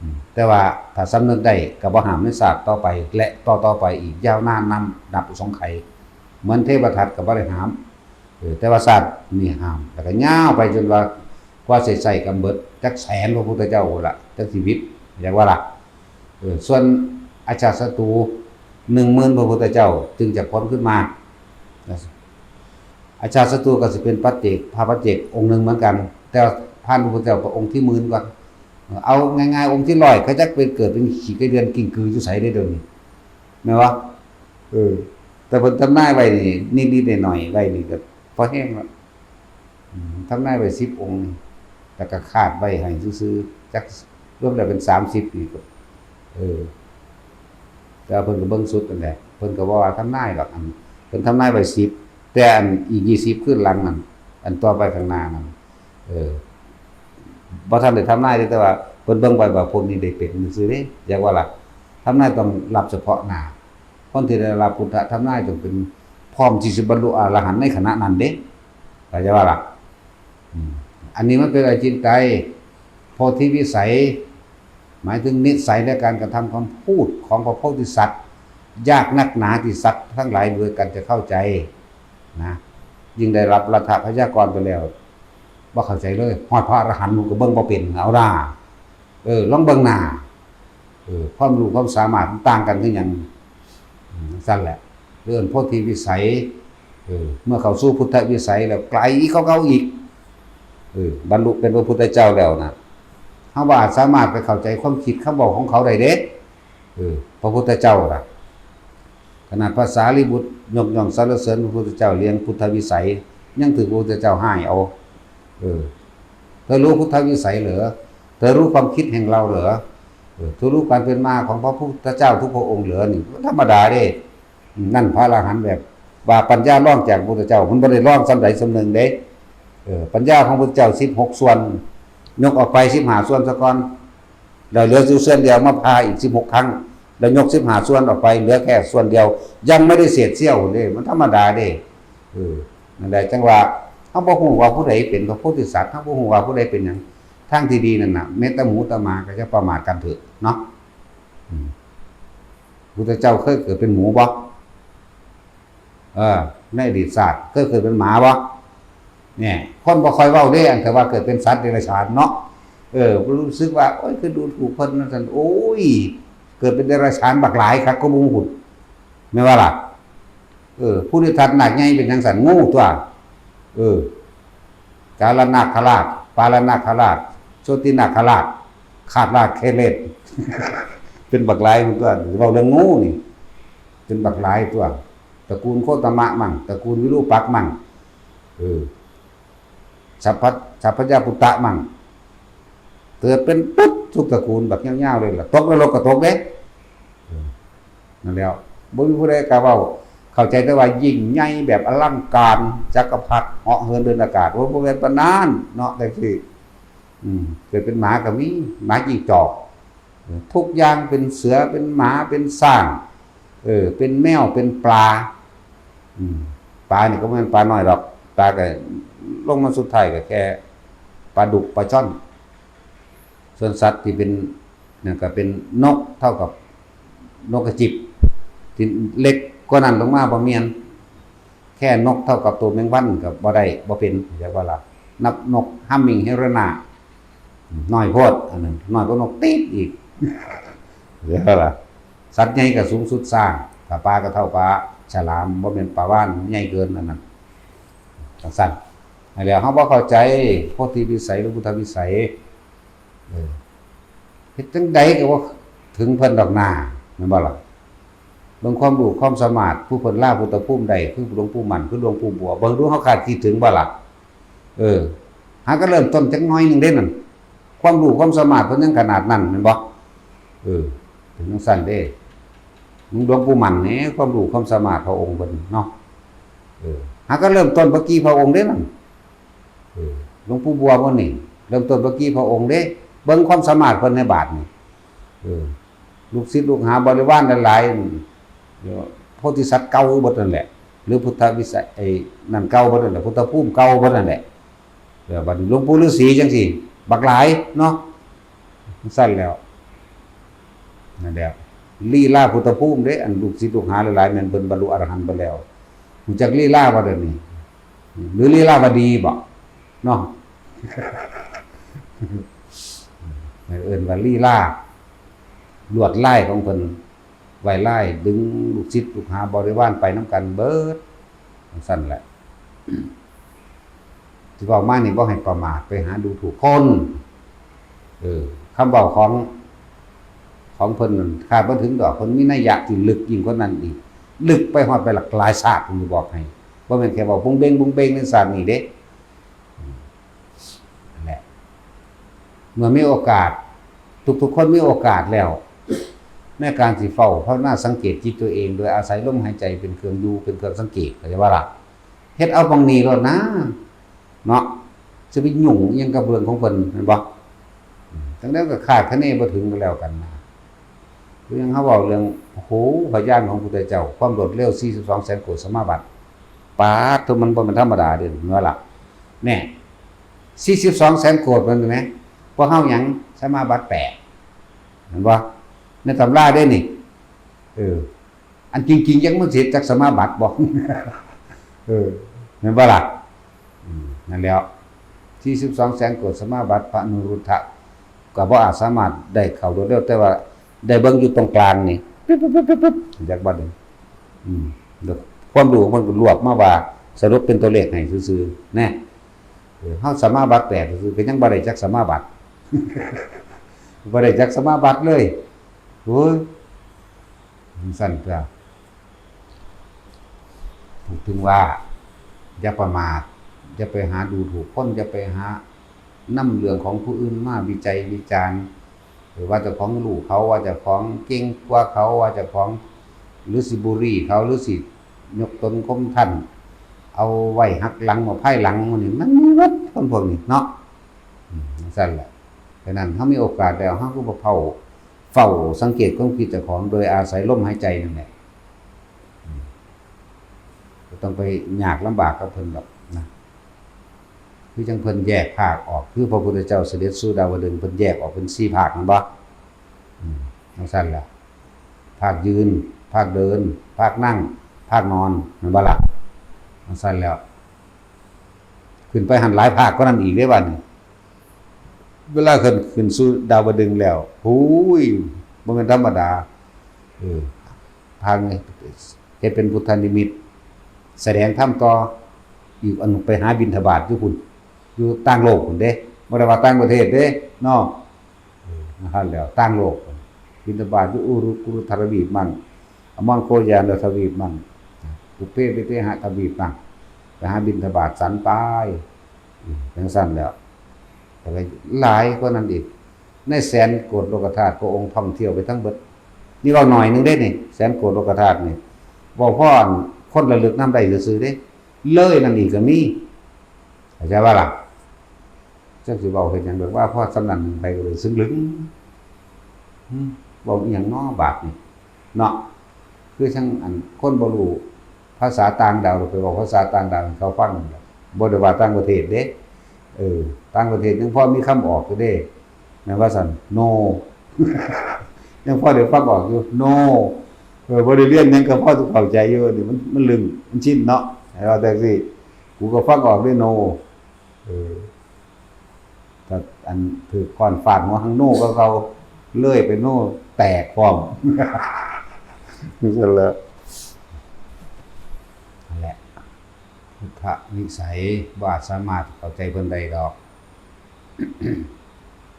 อืม แต่ว่าถ้าสำนึกได้ก็บ่ห้ามในชาติต่อไป และต่อๆ ไปอีกยาวนานนำนับสงไขย เหมือนเทพทัตก็บ่ได้ห้าม เออ แต่ว่าชาตินี่ห้าม แล้วก็ยาวไปจนว่า กว่าสิใช้กำเบิดจักแสนพระพุทธเจ้าพุ้นละ จักชีวิต อยากว่าล่ะ เออ ส่วนอจฉริยะศัตรู หนึ่งหมื่นพระพุทธเจ้าจึงจะพ้นขึ้นมา อจฉริยะศัตรูก็สิเป็นปัจเจก พระปัจเจกองค์หนึ่งเหมือนกัน แต่ว่าพระพุทธเจ้าพระองค์ที่หมื่นกว่า เอาง่ายๆ องค์ที่ร้อย เขาจักไปเกิดเป็นขี้ไก่เดือนกิ้งกืออยู่ไสได้เดี๋ยวนี้ แม่นบ่ เออ แต่เพิ่นทำนายไว้นี่ นิดๆ หน่อยๆ ไว้นี่ก็พอแฮงแล้ว อืม ทำนายไว้สิบองค์ แล้วก็คาดไว้ให้ซื่อๆ จักรวมแล้วเป็นสามสิบอีก เออ แต่ว่าเพิ่นก็เบิ่งสุดนั่นแหละ เพิ่นก็บ่ว่าทำนายดอก อัน เพิ่นทำนายไว้สิบ แต่อันอีกยี่สิบคืนหลังนั่น อันต่อไปข้างหน้านั่น เออ บ่ทันได้ทำนายเด้ แต่ว่าเพิ่นเบิ่งไว้ว่าพวกนี้ได้เป็นซื่อๆ เด้ อยากว่าล่ะ ทำนายต้องรับเฉพาะหน้า คนที่ได้รับพุทธทำนายต้องเป็นพร้อมที่สิบรรลุอรหันต์ในขณะนั้นเด้ เข้าใจว่าล่ะ อืม อันนี้มันเป็นอจินไตย โพธิวิสัย หมายถึงนิสัยและการกระทำคำพูดของพระโพธิสัตว์ ยากนักหนาที่สัตว์ทั้งหลายด้วยกันจะเข้าใจนะ ยิ่งได้รับรัฐพยากรไปแล้ว บ่เข้าใจเลย ฮอดพระอรหันต์ก็เบิ่งบ่เป็น เอาล่ะ เออ ลองเบิ่งหน้า เออ ความรู้ความสามารถมันต่างกันคือหยัง อืม ซั่นแหละ เอิ้นโพธิวิสัย เออ เมื่อเข้าสู่พุทธวิสัยแล้วไกลกว่าเก่าอีก เออ บรรลุเป็นพระพุทธเจ้าแล้วนะ เฮาบ่อาจสามารถไปเข้าใจความคิดคำเว้าของเขาได้เด้ เออ พระพุทธเจ้าน่ะ ขนาดพระสารีบุตรยกย่องสรรเสริญพระพุทธเจ้าเรื่องพุทธวิสัย ยังถือพระพุทธเจ้าฮ้ายเอา เออ เธอรู้พุทธวิสัยเหรอ เธอรู้ความคิดแห่งเราเหรอ เออ เธอรู้การเป็นมาของพระพุทธเจ้าทุกพระองค์เหรอ นี่ธรรมดาเด้ นั่นพระอรหันต์แบบว่าปัญญารองจากพระพุทธเจ้า มันบ่ได้รองส่ำใดส่ำหนึ่งเด้ เออ ปัญญาของพระพุทธเจ้าสิบหกส่วน ยกออกไปสิบห้าส่วนซะก่อน แล้วเหลืออยู่ส่วนเดียวมาผ่าอีกสิบหกครั้ง แล้วยกสิบห้าส่วนออกไป เหลือแค่ส่วนเดียว ยังไม่ได้เศษเสี้ยวเด้ มันธรรมดาเด้ เออ นั่นแหละจั่งว่า เฮาบ่ฮู้ว่าผู้ใดเป็นพระโพธิสัตว์ เฮาบ่ฮู้ว่าผู้ใดเป็นหยัง ทางที่ดีนั่นน่ะ แม้แต่หมูแต่หมาก็อย่าประมาทกันเถอะเนาะ อืม พุทธเจ้าเคยเกิดเป็นหมูบ่ เออ ในอดีตชาติเคยเกิดเป็นหมาบ่ เนี่ย คนบ่ค่อยเว้าเด้ อันแต่ว่าเกิดเป็นสัตว์เดรัจฉานเนาะ เออ รู้สึกว่า โอ้ย คือดูถูกเพิ่นนั่นซั่น โอ้ย เกิดเป็นเดรัจฉานบักหลายคักกว่าหมู่พุ้น แม่นบ่ล่ะ เออ ภูริทัตนาคใหญ่เป็นจั่งซั่น งูตั๊ว เออ กาลนาคราช ปาลนาคราช โชตินาคราช คาดราชเคเลศ เป็นบักหลายพุ้นตั๊ว เว้าเรื่องงูนี่ เป็นบักหลายตั๊ว ตระกูลโคตมะมั่ง ตระกูลวิรูปักษ์มั่ง เออ สัพพะ สัพพยปุตตะมั่ง เกิดเป็นปุ๊บทุกตระกูลบักยาวๆเลยล่ะ ตกนรกก็ตกเด้ เออ นั่นแหล้ว บ่มีผู้ใดกล้าเว้า เข้าใจแต่ว่ายิ่งใหญ่แบบอลังการ จักรพรรดิเหาะเหินเดินอากาศ โอ้ย บ่แม่นปานนั้นเนาะ แต่คือ อืม เกิดเป็นหมาก็มี หมาจิ้งจอก เออ ทุกอย่างเป็นเสือ เป็นหมา เป็นช้าง เออ เป็นแมว เป็นปลา อืม ปลานี่ก็บ่แม่นปลาน้อยดอก ปลาก็ลงมาสุดท้ายก็แค่ปลาดุก ปลาช่อน ส่วนสัตว์ที่เป็น นั่นก็เป็นนกเท่ากับนกกระจิบ ที่เล็กกว่านั้นลงมาบ่แม่น แค่นกเท่ากับตัวแมงวันก็บ่ได้ บ่เป็น เรียกว่าล่ะ นับนกฮัมมิงเฮเรนา น้อยโพด อันนั้น น้อยกว่านกตีบอีก เรียกว่าล่ะ สัตว์ใหญ่ก็สูงสุดช้าง ถ้าปลาก็เท่าปลาฉลาม บ่แม่นปลาวาฬใหญ่เกินอันนั้น จั่งซั่น นั่นแหละ เฮาบ่เข้าใจโพธิวิสัยหรือพุทธวิสัย เออ เฮ็ดจั่งใดก็บ่ถึงเพิ่นดอกนา แม่นบ่ล่ะ เบิ่งความรู้ความสามารถ ผู้เพิ่นลาพุทธภูมิได้ คือหลวงปู่มั่น คือหลวงปู่บัว เบิ่งดูเฮาคาดคิดถึงบ่ล่ะ เออ หาก็เริ่มต้นจักหน่อยหนึ่งเด้นั่น ความรู้ความสามารถเพิ่นยังขนาดนั้นแม่นบ่ เออ เป็นจั่งซั่นเด้ หลวงปู่มั่นนี่ ความรู้ความสามารถพระองค์เพิ่นเนาะ เออ หาก็เริ่มต้นบ่กี่พระองค์เด้นั่น เออ หลวงปู่บัวเพิ่นนี่ เริ่มต้นบ่กี่พระองค์เด้ เบิ่งความสามารถเพิ่นในบาดนี่ เออ ลูกศิษย์ลูกหาบริวารหลายๆ เดี๋ยวโพธิสัตว์เก่าเบิดนั่นแหละ หรือพุทธวิสัย ไอ้นั่นเก่าเบิดนั่นแหละ พุทธภูมิเก่าเบิดนั่นแหละ เออ บัดนี้หลวงปู่ฤาษีจั่งซี้ บักหลายเนาะ จั่งซั่นแล้ว นั่นแหละ ลีลาพุทธภูมิเด้ อันลูกศิษย์ลูกหาหลายๆ แม่นเพิ่นบรรลุอรหันต์ไปแล้ว รู้จักลีลาบ่เดี๋ยวนี้ หรือลีลาวดีบ่เนาะ เอิ้นว่าลีลา ลวดลายของเพิ่น ไว้ลายดึงลูกศิษย์ลูกหาบริวารไปนำกันเบิด จั่งซั่นแหละ ที่เว้ามานี่บ่ให้ประมาท ไปหาดูถูกคน เออ คำเว้าของ ของเพิ่นนั่นคาดบ่ถึงดอก เพิ่นมีนัยยะที่ลึกยิ่งกว่านั้นอีก ลึกไปฮอดไปหลากหลายศาสตร์ ผมสิบอกให้ บ่แม่นแค่เว้าบุ้งเบ้งบุ้งเบ้งในศาสตร์นี้เด้ นั่นแหละ เมื่อมีโอกาส ทุกๆคนมีโอกาสแล้ว ในการสิเฝ้าภาวนาสังเกตจิตตัวเอง โดยอาศัยลมหายใจเป็นเครื่องอยู่ เป็นเครื่องสังเกต เข้าใจบ่ล่ะ เฮ็ดเอาหม่องนี้โลดนะ เนาะ สิไปยุ่งอิหยังกับเรื่องของเพิ่น แม่นบ่ อืม จั่งใดก็คาดคะเนบ่ถึงก็แล้วกันนะ คือยังเฮาเว้าเรื่อง โอ้โห พยานของพุทธเจ้า ความรวดเร็ว สี่สิบสองแสนโกฏสมาบัติ ปาดโธ่ มันบ่แม่นธรรมดาเด้ แม่นบ่ล่ะ แน่ สี่สิบสองแสนโกฏ มันแหม พวกเฮาหยัง สมาบัติแปด แม่นบ่ ในตำราเด้นี่ เออ อันจริงๆ จักมันสิเฮ็ดจักสมาบัติบ่ เออ แม่นบ่ล่ะ อืม นั่นแหล้ว สี่สิบสองแสนโกฏสมาบัติ พระอนุรุทธะ ก็บ่อาจสามารถได้เข้ารวดเร็ว แต่ว่าได้เบิ่งอยู่ตรงกลางนี่ ปึ๊บๆๆๆๆ จักบัดนี้ อืม แล้วความรู้ของเพิ่นก็รวบมาว่า สรุปเป็นตัวเลขให้ซื่อๆ แน่ เออ เฮาสมาบัติแปดซื่อๆ ก็ยังบ่ได้จักสมาบัติ บ่ได้จักสมาบัติเลย โอ้ย จั่งซั้นตั๊ว พูดถึงว่า อย่าประมาท อย่าไปหาดูถูกคน อย่าไปหานำเรื่องของผู้อื่นมาวิจัยวิจารณ์ หรือว่าเจ้าของรู้เขา ว่าเจ้าของเก่งกว่าเขา ว่าเจ้าของ หรือสิบูลลี่เขา หรือสิยกตนข่มท่าน เอาไว้หักหลังว่าภายหลังหมู่นี้ มันมีหมดคนพวกนี้เนาะ อืม จั่งซั้นแหละ ฉะนั้นเฮามีโอกาสแล้ว เฮาก็บ่เฝ้า เฝ้าสังเกตความคิดเจ้าของโดยอาศัยลมหายใจนั่นแหละ อืม บ่ต้องไปยากลำบากกับเพิ่นดอกนะ คือจั่งเพิ่นแยกภาคออก คือพระพุทธเจ้าเสด็จสู่ดาวดึงส์ เพิ่นแยกออกเป็นสี่ภาค แม่นบ่ อืม จั่งซั้นแหละ ภาคยืน ภาคเดิน ภาคนั่ง ภาคนอน แม่นบ่ล่ะ จั่งซั้นแล้ว ขึ้นไปหั้นหลายภาคกว่านั้นอีกเด้บัดนี้ เวลาขึ้น ขึ้นสู่ดาวดึงส์แล้ว โอ้ย บ่แม่นธรรมดา เออ ภาคนี้เฮ็ดเป็นพุทธนิมิต แสดงธรรมต่อ อีกอันไปหาบิณฑบาตอยู่พุ้น อยู่ต่างโลกพุ้นเด้ บ่ได้ว่าต่างประเทศเด้ เนาะ เออ นั่นแหล้ว ต่างโลก บิณฑบาตอยู่อุรุกุรุทวีปมั่ง อมรโคยานทวีปมั่ง ปุพเพวิเทหทวีปมั่ง ไปหาบิณฑบาตสันไป อืม จั่งซั้นแล้ว แต่ว่าหลายกว่านั้นอีก ในแสนโกฏโลกธาตุ พระองค์ท่องเที่ยวไปทั้งเบิด นี่เว้าหน่อยหนึ่งเด้นี่ แสนโกฏโลกธาตุนี่ เว้าพอคนระลึกนำได้ซื่อๆเด้ เลยนั่นอีกก็มี เข้าใจบ่ล่ะ จักสิเว้าเฮ็ดหยังดอก ว่าพอส่ำนั้นไปก็เลยซึ่งลึง หึ เว้าอีหยังน้อบาดนี่ เนาะ คือจั่งอันคนบ่รู้ภาษาต่างดาว ไปเว้าภาษาต่างดาวให้เขาฟัง บ่ได้ว่าต่างประเทศเด้ เออ ต่างประเทศยังพอมีคำออกอยู่เด้ แม่นว่าซั่น no ยังพอได้ฟังออกอยู่ no เออ บ่ได้เรียนหยังก็พอสิเข้าใจอยู่ นี่มัน มันลึง มันชินเนาะ ให้ว่าจั่งซี้ กูก็ฟังออกเด้ no เออ ถ้าอันถืกค้อนฟาดหัวหังโน่ก็เขาเลยไปโน่แตกพร้อม นั่นแหละ นั่นแหละ พุทธวิสัยบ่อาจสามารถเข้าใจเพิ่นได้ดอก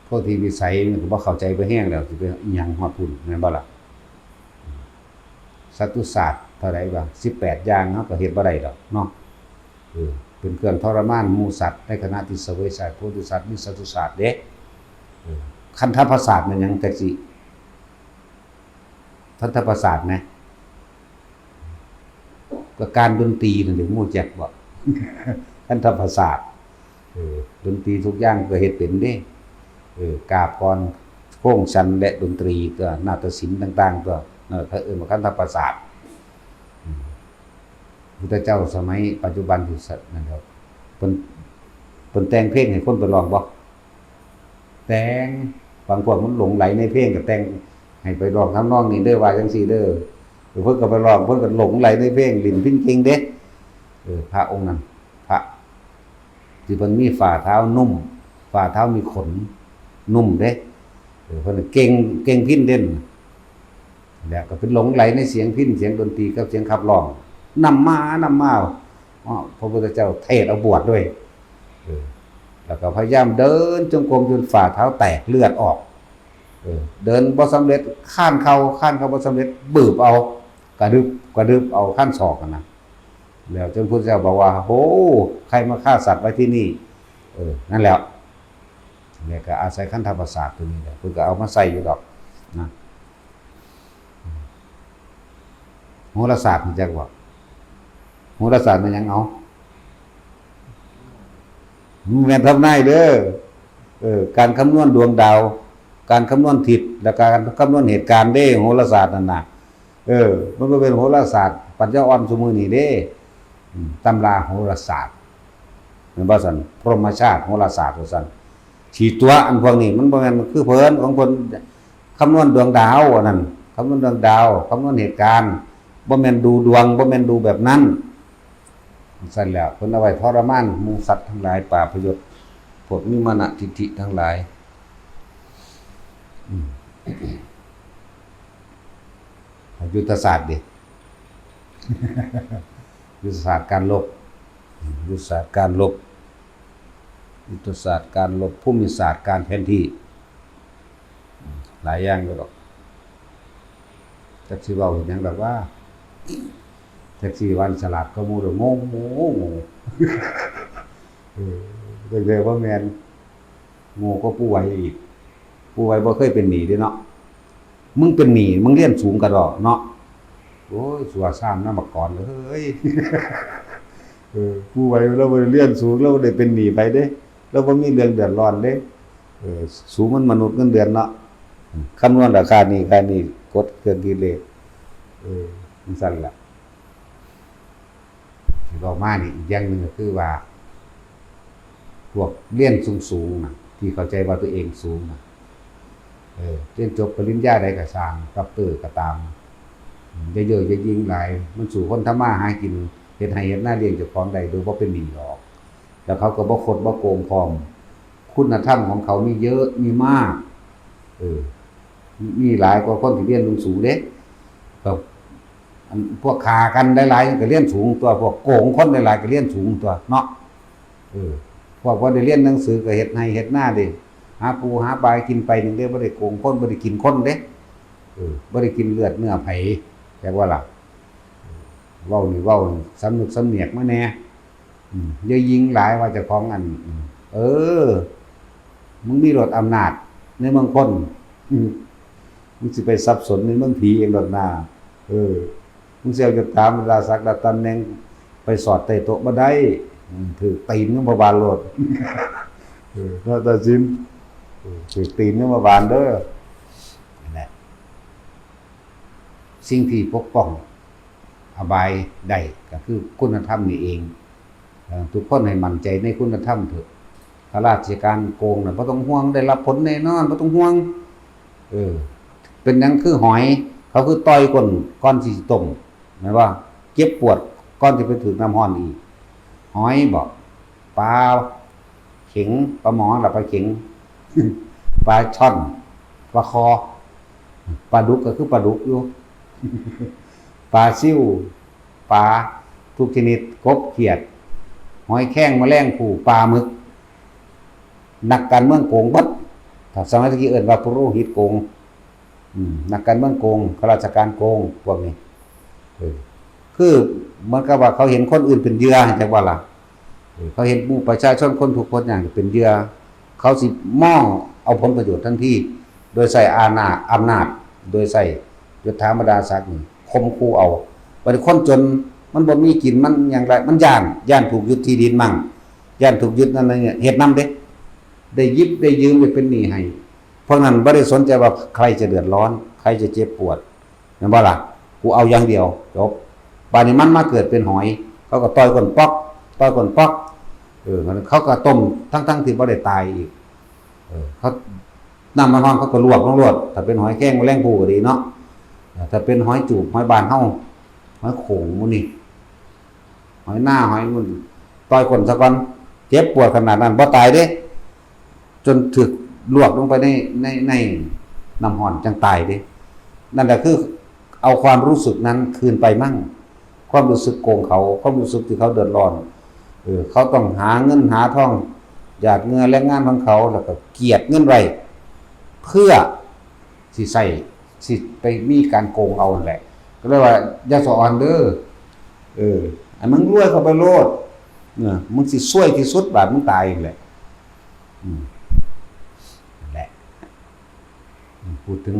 โพธิวิสัยมันก็บ่เข้าใจไปแฮงแล้ว สิไปอิหยังฮอดพุ้น แม่นบ่ล่ะ สัตตุศาสตร์เท่าใดวะ สิบแปดอย่าง เฮาก็เฮ็ดบ่ได้ดอกเนาะ เออ เป็นเครื่องทรมานหมู่สัตว์ ในขณะที่เสวยสัตว์ โพธิสัตว์มีสัตตุศาสตร์เด้ เออ คันธปศาสตร์แม่นหยังจั่งซี้ คันธปศาสตร์นะ ก็การดนตรีนั่นเด้ ฮู้จักบ่ คันธปศาสตร์ เออ ดนตรีทุกอย่างก็เฮ็ดเป็นเด้ เออ กาบกลอน โค้งฉัน และดนตรี ตัวนาฏศิลป์ต่างๆ ตัว นั่นแหละเขาเอิ้นว่าคันธปศาสตร์ อืม พุทธเจ้าสมัยปัจจุบันที่สัตว์นั่นแหละ เพิ่น เพิ่นแต่งเพลงให้คนไปร้องบ่ แต่ง บางพวกมันหลงใหลในเพลงก็แต่งให้ไปร้องทำนองนี้เด้อ ว่าจั่งซี้เด้อ เออ เพิ่นก็ไปร้อง เพิ่นก็หลงใหลในเพลง เล่นพิณเก่งเด้ เออ พระองค์นั้น พระ ที่เพิ่นมีฝ่าเท้านุ่ม ฝ่าเท้ามีขนนุ่มเด้ เออ เพิ่นเก่ง เก่งพิณเด่น แล้วก็เป็นหลงไหลในเสียงพิณ เสียงดนตรีกับเสียงขับร้อง นำมา นำมา อ๋อ พระพุทธเจ้าเทศน์เอาบวชด้วย เออ แล้วก็พยายามเดินจงกรมจนฝ่าเท้าแตกเลือดออก เออ เดินบ่สำเร็จ คานเข่า คานเข่าบ่สำเร็จ บืบเอา กระดึบ กระดึบเอา คานศอกหั้นนะ แล้วจนพุทธเจ้าบอกว่า โอ้ ใครมาฆ่าสัตว์ไว้ที่นี่ เออ นั่นแหละ เนี่ยก็อาศัยขันธประสาทตัวนี้แหละ เพิ่นก็เอามาใส่อยู่ดอกนะ โหราศาสตร์รู้จักบ่ โหราศาสตร์มันหยัง เอา มันแม่นทำนายเด้อ เออ การคำนวณดวงดาว การคำนวณทิศ และการคำนวณเหตุการณ์เด้ โหราศาสตร์นั่นน่ะ เออ มันบ่เป็นโหราศาสตร์ปัญญาอ่อนซุมื้อนี้เด้ อืม ตำราโหราศาสตร์ แม่นบ่ซั่น พรหมชาติโหราศาสตร์ว่าซั่น ที่ตัวอันพวกนี้มันบ่แม่นคือเพิ่น ของเพิ่นคำนวณดวงดาวอันนั้น คำนวณดวงดาว คำนวณเหตุการณ์ บ่แม่นดูดวง บ่แม่นดูแบบนั้น ซั่นแหละ เพิ่นเอาไว้ทรมานหมู่สัตว์ทั้งหลาย ปาพยศ พวกมีมานะทิฏฐิทั้งหลาย อืม ยุทธศาสตร์ดิ ยุทธศาสตร์การรบ ยุทธศาสตร์การรบ ยุทธศาสตร์การรบ ภูมิศาสตร์การแผนที่ หลายอย่างอยู่ดอก จักสิเว้าเฮ็ดหยังดอกว่า จักสิว่าฉลาดกว่าหมู่ดอก โง่ โง่ โง่ เออ จักสิว่าแม่น โง่กว่าปู่ไหวอีก ปู่ไหวบ่เคยเป็นหนี้เด้เนาะ มึงเป็นหนี้ มึงเรียนสูงกะดอกเนาะ โอ้ย สัวซ้ำนำบักกอนเอ้ย เออ ปู่ไหวลาวบ่ได้เรียนสูง ลาวบ่ได้เป็นหนี้ไผเด้ ลาวบ่มีเรื่องเดือดร้อนเด้ เออ สูงมันมนุษย์เงินเดือนเนาะ คำนวณราคานี่ ค่านี่ กดเครื่องคิดเลข เออ จั่งซั้นล่ะ ที่เว้ามานี่อีกอย่างหนึ่งก็คือว่า พวกเรียนสูงๆน่ะ ที่เข้าใจว่าตัวเองสูงน่ะ เออ เรียนจบปริญญาใดก็ซ่าง ด็อกเตอร์ก็ตาม อย่าเย่อหยิ่งหลาย มันสู้คนทำมาหากิน เฮ็ดไร่เฮ็ดนาเลี้ยงเจ้าของได้โดยบ่เป็นหนี้ดอก แล้วเขาก็บ่คดบ่โกงพร้อม คุณธรรมของเขามีเยอะ มีมาก เออ มีหลายกว่าคนที่เรียนสูงๆเด้ ก็ อันพวกฆ่ากันหลายๆก็เรียนสูงตั๊ว พวกโกงคนหลายๆก็เรียนสูงตั๊วเนาะ เออ พวกบ่ได้เรียนหนังสือก็เฮ็ดไร่เฮ็ดนาเด้ หาปูหาปลากินไปหนึ่งเด้ บ่ได้โกงคน บ่ได้กินคนเด้ เออ บ่ได้กินเลือดเนื้อไผ จักว่าล่ะ เว้านี่เว้าสำนึกสำเนียกมาแหน่ อืม อย่าหยิ่งหลายว่าเจ้าของอัน อืม เออ มึงมีโลดอำนาจในเมืองคน อืม มึงสิไปสับสนในเมืองผีเองโลดนา เออ มึงสิเอายศถาบรรดาศักดิ์และตำแหน่งไปสอดใต้โต๊ะบ่ได้ อืม ถืกตีนยมบาลโลด เออ เนาะ ตาสิน เออ ถืกตีนยมบาลเด้อ นั่นแหละ สิ่งที่ปกป้องอบายได้ก็คือคุณธรรมนี่เอง เอ่อ ทุกคนให้มั่นใจในคุณธรรมเถอะ ข้าราชการโกงน่ะบ่ต้องห่วง ได้รับผลแน่นอน บ่ต้องห่วง เออ เป็นหยังคือหอย เขาคือต่อยก้นก่อนสิต้ม แม่นบ่ เจ็บปวดก่อนสิไปถืกน้ำร้อนอีก หอยบ่ ปลาเข็ง ปลาหมอล่ะปลาเข็ง ปลาช่อน ปลาคอ ปลาดุกก็คือปลาดุกอยู่ ปลาซิว ปลาทุกชนิด กบ เขียด หอยแครง แมลงภู่ ปลาหมึก นักการเมืองโกงเบิด ถ้าสมัยตะกี้เอิ้นว่าปุโรหิตโกง อืม นักการเมืองโกง ข้าราชการโกง พวกนี้ เออ คือเหมือนกับว่าเขาเห็นคนอื่นเป็นเหยื่อ จักว่าล่ะ เออ เขาเห็นหมู่ประชาชนคนทุกข์คนยากเป็นเหยื่อ เขาสิมองเอาผลประโยชน์ทันที โดยใช้อาณา อำนาจ โดยใช้ยศถาบรรดาศักดิ์นี่ข่มขู่เอา บัดนี้คนจนมันบ่มีกิน มันหยังไร มันย้าน ย้านถูกยึดที่ดินมั่ง ย้านถูกยึดนั่นนี่ เฮ็ดนำเด้ ได้หยิบได้ยืม ได้เป็นหนี้ให้ พวกนั้นบ่ได้สนใจว่าใครจะเดือดร้อน ใครจะเจ็บปวด แม่นบ่ล่ะ กูเอาอย่างเดียว จบ บาดนี้มันมาเกิดเป็นหอย เขาก็ต่อยก้นป๊อก ต่อยก้นป๊อก เออ เขาก็ต้ม ทั้งๆที่บ่ได้ตายอีก เออ เขา น้ำมันร้อนเขาก็ลวกลงโลด ถ้าเป็นหอยแครง แมลงภู่ก็ดีเนาะ ถ้าเป็นหอยจูบ หอยบ้านเฮา หอยโข่งหมู่นี่ หอยนา หอยหยัง ต่อยก้นซะก่อน เจ็บปวดขนาดนั้นบ่ตายเด้ จนถูกลวกลงไปในในในน้ำร้อนจั่งตายเด้ นั่นแหละคือเอาความรู้สึกนั้นคืนไปมั่ง ความรู้สึกโกงเขา ความรู้สึกที่เขาเดือดร้อน เออ เขาต้องหาเงินหาทอง หยาดเหงื่อแรงงานของเขา แล้วก็เจียดเงินไว้ เพื่อสิใช้ สิไปมีการโกงเอานั่นแหละ ก็เลยว่าอย่าสะออนเด้อ เออ อันมึงรวยเข้าไปโลด เออ มึงสิซวยที่สุด บาดมึงตายนั่นแหละ อืม นั่นแหละ อืม พูดถึง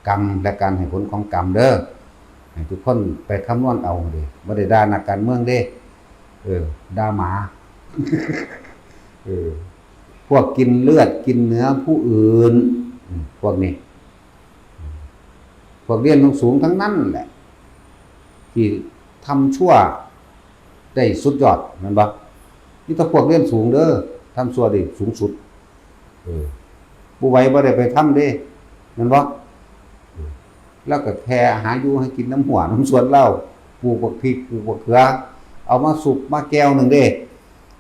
กรรมและการให้ผลของกรรมเด้อ ให้ทุกคนไปคำนวณเอาเด้ บ่ได้ด่านักการเมืองเด้ เออ ด่าหมา เออ พวกกินเลือดกินเนื้อผู้อื่น อืม พวกนี้ พวกเรียนสูงๆ ทั้งนั้นแหละ ที่ทำชั่วได้สุดยอด แม่นบ่ มีแต่พวกเรียนสูงเด้อ ทำชั่วได้สูงสุด เออ ผู้ไหวบ่ได้ไปทำเด้ แม่นบ่ เออ แล้วก็แค่หาอยู่ให้กินน้ำหัวน้ำสวนเรา ปลูกบักพริก ปลูกบักเขือ เอามาสุกมาแก้วหนึ่งเด้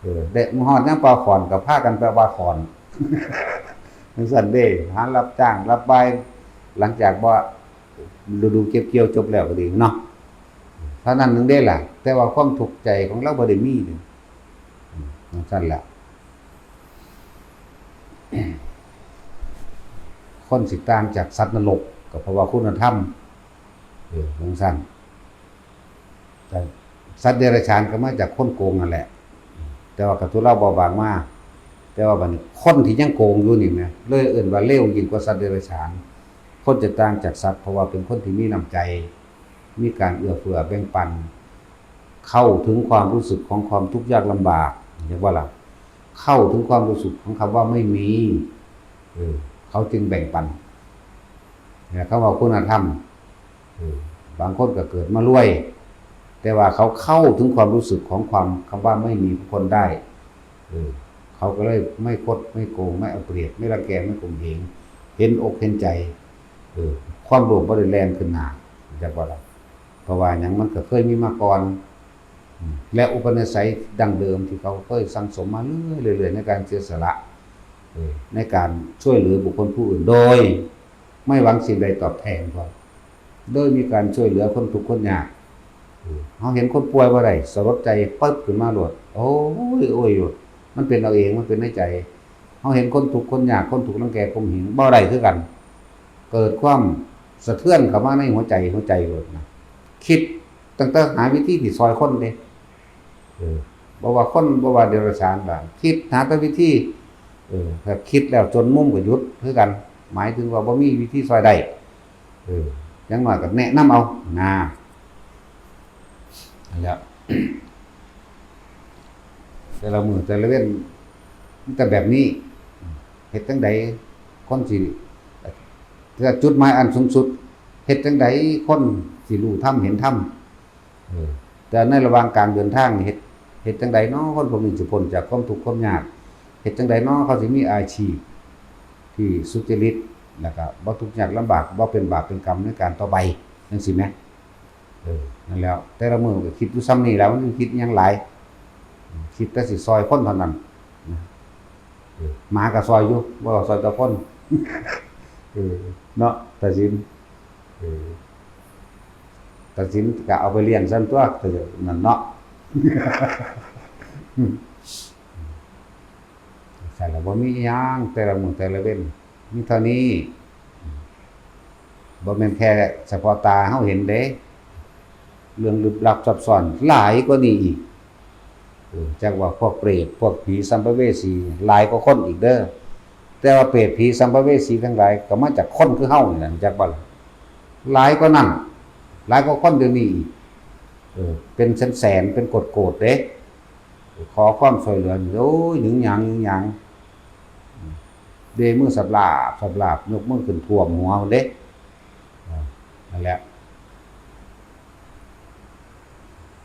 เออ ได้มาฮอดยามปลาขอนก็พากันไปปลาขอน จั่งซั้นเด้ หารับจ้างรับบ่าย หลังจากว่าฤดูเก็บเกี่ยวจบแล้วก็ดีเนาะ เท่านั้นหนึ่งเด้ล่ะ แต่ว่าความทุกข์ใจของเราบ่ได้มีเลย อืม จั่งซั้นแหละ คนสิต่างจากสัตว์นรก ก็เพราะว่าคุณธรรม เออ จั่งซั้น แต่สัตว์เดรัจฉานก็มาจากคนโกงนั่นแหละ แต่ว่ากะทุเลาเบาบางมา แต่ว่าบัดนี้คนที่ยังโกงอยู่นี่นะ เลยเอิ้นว่าเลวยิ่งกว่าสัตว์เดรัจฉาน คนจะต่างจากสัตว์ เพราะว่าเป็นคนที่มีน้ำใจ มีการเอื้อเฟื้อแบ่งปัน เข้าถึงความรู้สึกของความทุกข์ยากลำบาก เห็นบ่ล่ะ เข้าถึงความรู้สึกของคำว่าไม่มี เออ เขาจึงแบ่งปัน เนี่ย คำว่าคุณธรรม เออ บางคนก็เกิดมารวย แต่ว่าเขาเข้าถึงความรู้สึกของความ คำว่าไม่มีของคนได้ เออ เขาก็เลยไม่คดไม่โกง ไม่เอาเปรียบ ไม่รังแก ไม่ข่มเหง เห็นอกเห็นใจ เออ ความโลภบ่ได้แล่นขึ้นหน้า จักว่าล่ะ เพราะว่าหยัง มันก็เคยมีมาก่อน อืม และอุปนิสัยดั้งเดิมที่เขาเคยสั่งสมมาเรื่อยๆ เรื่อยๆ ในการเสียสละ เออ ในการช่วยเหลือบุคคลผู้อื่นโดยไม่หวังสิ่งใดตอบแทน พร้อม โดยมีการช่วยเหลือคนทุกข์คนยาก เออ เฮาเห็นคนป่วยบ่ได้ สลดใจปึ๊บขึ้นมาโลด โอ้ย โอ้ย โลด มันเป็นเอาเอง มันเป็นในใจ เฮาเห็นคนทุกข์คนยาก คนถูกรังแกข่มเหงบ่ได้คือกัน เกิดความสะเทือนเข้ามาในหัวใจ หัวใจโลดนะ คิดตั้งแต่หาวิธีที่ซอยคนเด้ เออ บ่ว่าคน บ่ว่าเดรัจฉานล่ะ คิดหาแต่วิธี เออ ถ้าคิดแล้วจนมุมก็หยุดคือกัน หมายถึงว่าบ่มีวิธีซอยได้ เออ อย่างน้อยก็แนะนำเอา นะ นั่นแหละ แต่ละมื้อแต่ละเว็น มันก็แบบนี้ เฮ็ดจั่งใดคนสิ แต่จุดหมายอันสูงสุด เฮ็ดจั่งใดคนสิรู้ธรรมเห็นธรรม เออ แต่ในระหว่างกลางเดินทางนี่ เฮ็ด เฮ็ดจั่งใดน้อ คนพวกนี้สิพ้นจากความทุกข์ความยาก เฮ็ดจั่งใดน้อ เขาสิมีอาชีพที่สุจริต แล้วก็บ่ทุกข์ยากลำบาก บ่เป็นบาปเป็นกรรมในการต่อไป จั่งซี้แหม เออ นั่นแหล้ว แต่ละมื้อก็คิดอยู่ส่ำนี้แหล้ว มันคิดอิหยังหลาย คิดแต่สิซอยคนเท่านั้นนะ เออ หมาก็ซอยอยู่ บ่ซอยแต่คน เออ เนาะ ตาสิน เออ ตาสินก็เอาไปเลี้ยงซั่นตั๊ว นั่นเนาะ ซั่นล่ะ บ่มีอิหยัง แต่ละมื้อแต่ละเว็น มีเท่านี้ บ่แม่นแค่เฉพาะตาเฮาเห็นเด้ เรื่องลึกลับซับซ้อนหลายกว่านี้อีก เออ จักว่าพวกเปรต พวกผีสัมภเวสี หลายกว่าคนอีกเด้อ แต่ว่าเปรตผีสัมภเวสีทั้งหลายก็มาจากคนคือเฮานี่แหละ จักบ่ล่ะ หลายกว่านั้น หลายกว่าคนเดี๋ยวนี้อีก เออ เป็นแสนๆ เป็นโกดๆ เด้ ขอความช่วยเหลือนี่ โอ้ย หยุงหยาง หยุงหยาง เด้มือสับหลาบ สับหลาบ ยกมือขึ้นท่วมหัวเด้ อ่า นั่นแหละ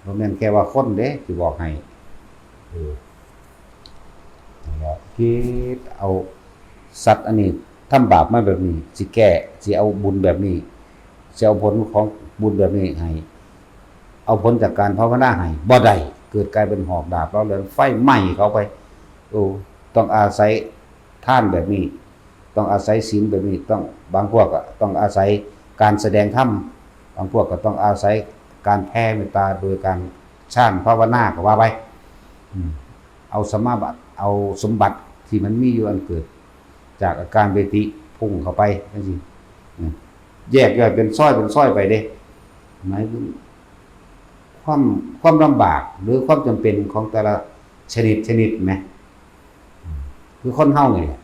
บ่แม่นแค่ว่าคนเด้ สิบอกให้ เออ นั่นแหละ คิดเอาสัตว์อันนี้ทำบาปมาแบบนี้ สิแก้ สิเอาบุญแบบนี้ สิเอาผลของบุญแบบนี้ให้ เอาผลจากการภาวนาให้ บ่ได้ เกิดกลายเป็นหอกดาบ แล้วเหลือไฟไหม้เขาไป โอ้ ต้องอาศัยทานแบบนี้ ต้องอาศัยศีลแบบนี้ ต้อง บางพวกก็ต้องอาศัยการแสดงธรรม บางพวกก็ต้องอาศัยการแผ่เมตตาโดยการฌานภาวนาก็ว่าไป อืม เอาสมาบัติ เอาสมบัติที่มันมีอยู่อันเกิดจากอาการปีติพุ่งเข้าไปจังซี้ อืม แยกย่อยเป็นซอยเป็นซอยไปเด้ หมายถึงความ ความลำบากหรือความจำเป็นของแต่ละชนิดชนิดไหม คือคนเฮานี่แหละ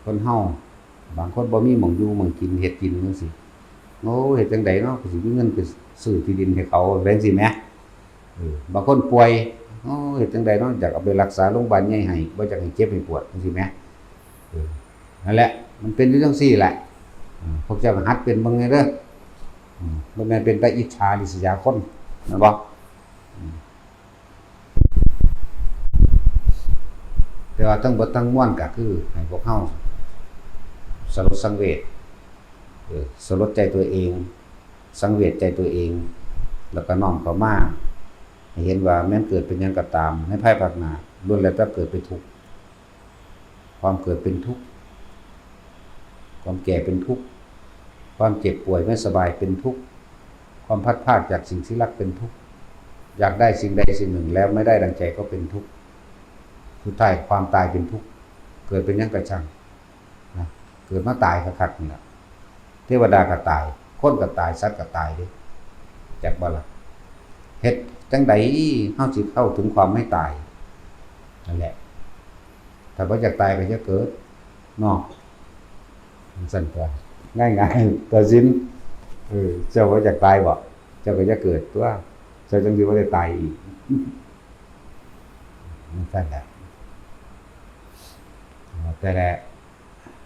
คนเฮา บางคนบ่มีหม่องอยู่หม่องกิน เฮ็ดกินจังซี้ โอ้ เฮ็ดจั่งใดเนาะ ก็สิมีเงินไปซื้อที่ดินให้เขา จั่งซี้แหม เออ บางคนป่วย โอ้ เฮ็ดจั่งใดเนาะ อยากเอาไปรักษาโรงพยาบาลใหญ่ให้ บ่อยากให้เจ็บให้ปวดจังซี้แหม เออ นั่นแหละ มันเป็นอยู่จังซี้แหละ อืม พวกเจ้าก็หัดเป็นเบิ่งแหน่เด้อ อืม บ่แม่นเป็นแต่อิจฉาริษยาคน แม่นบ่ อืม แต่ว่าทั้งเบิดทั้งมวลก็คือให้พวกเฮาสลดสังเวช เออ สลดใจตัวเอง สังเวชใจตัวเอง แล้วก็น้อมเข้ามา ให้เห็นว่าแม้นเกิดเป็นหยังก็ตาม ในภายภาคหน้า ล้วนแล้วแต่เกิดเป็นทุกข์ ความเกิดเป็นทุกข์ ความแก่เป็นทุกข์ ความเจ็บป่วยไม่สบายเป็นทุกข์ ความพลัดพรากจากสิ่งที่รักเป็นทุกข์ อยากได้สิ่งใดสิ่งหนึ่งแล้วไม่ได้ดังใจก็เป็นทุกข์ สุดท้ายความตายเป็นทุกข์ เกิดเป็นหยังก็ช่าง นะ เกิดมาตายคักๆนี่แหละ เทวดาก็ตาย คนก็ตาย สัตว์ก็ตายเด้ จักบ่ล่ะ เฮ็ดจั่งใดเฮาสิเข้าถึงความไม่ตาย นั่นแหละ ถ้าบ่อยากตายก็อย่าเกิด เนาะ จั่งซั่นตั๊ว ง่ายๆ ตัดสิน เออ เจ้าบ่อยากตายบ่ เจ้าก็อย่าเกิดตั๊ว เจ้าจั่งสิบ่ได้ตายอีก จั่งซั่นแหละ แต่ละ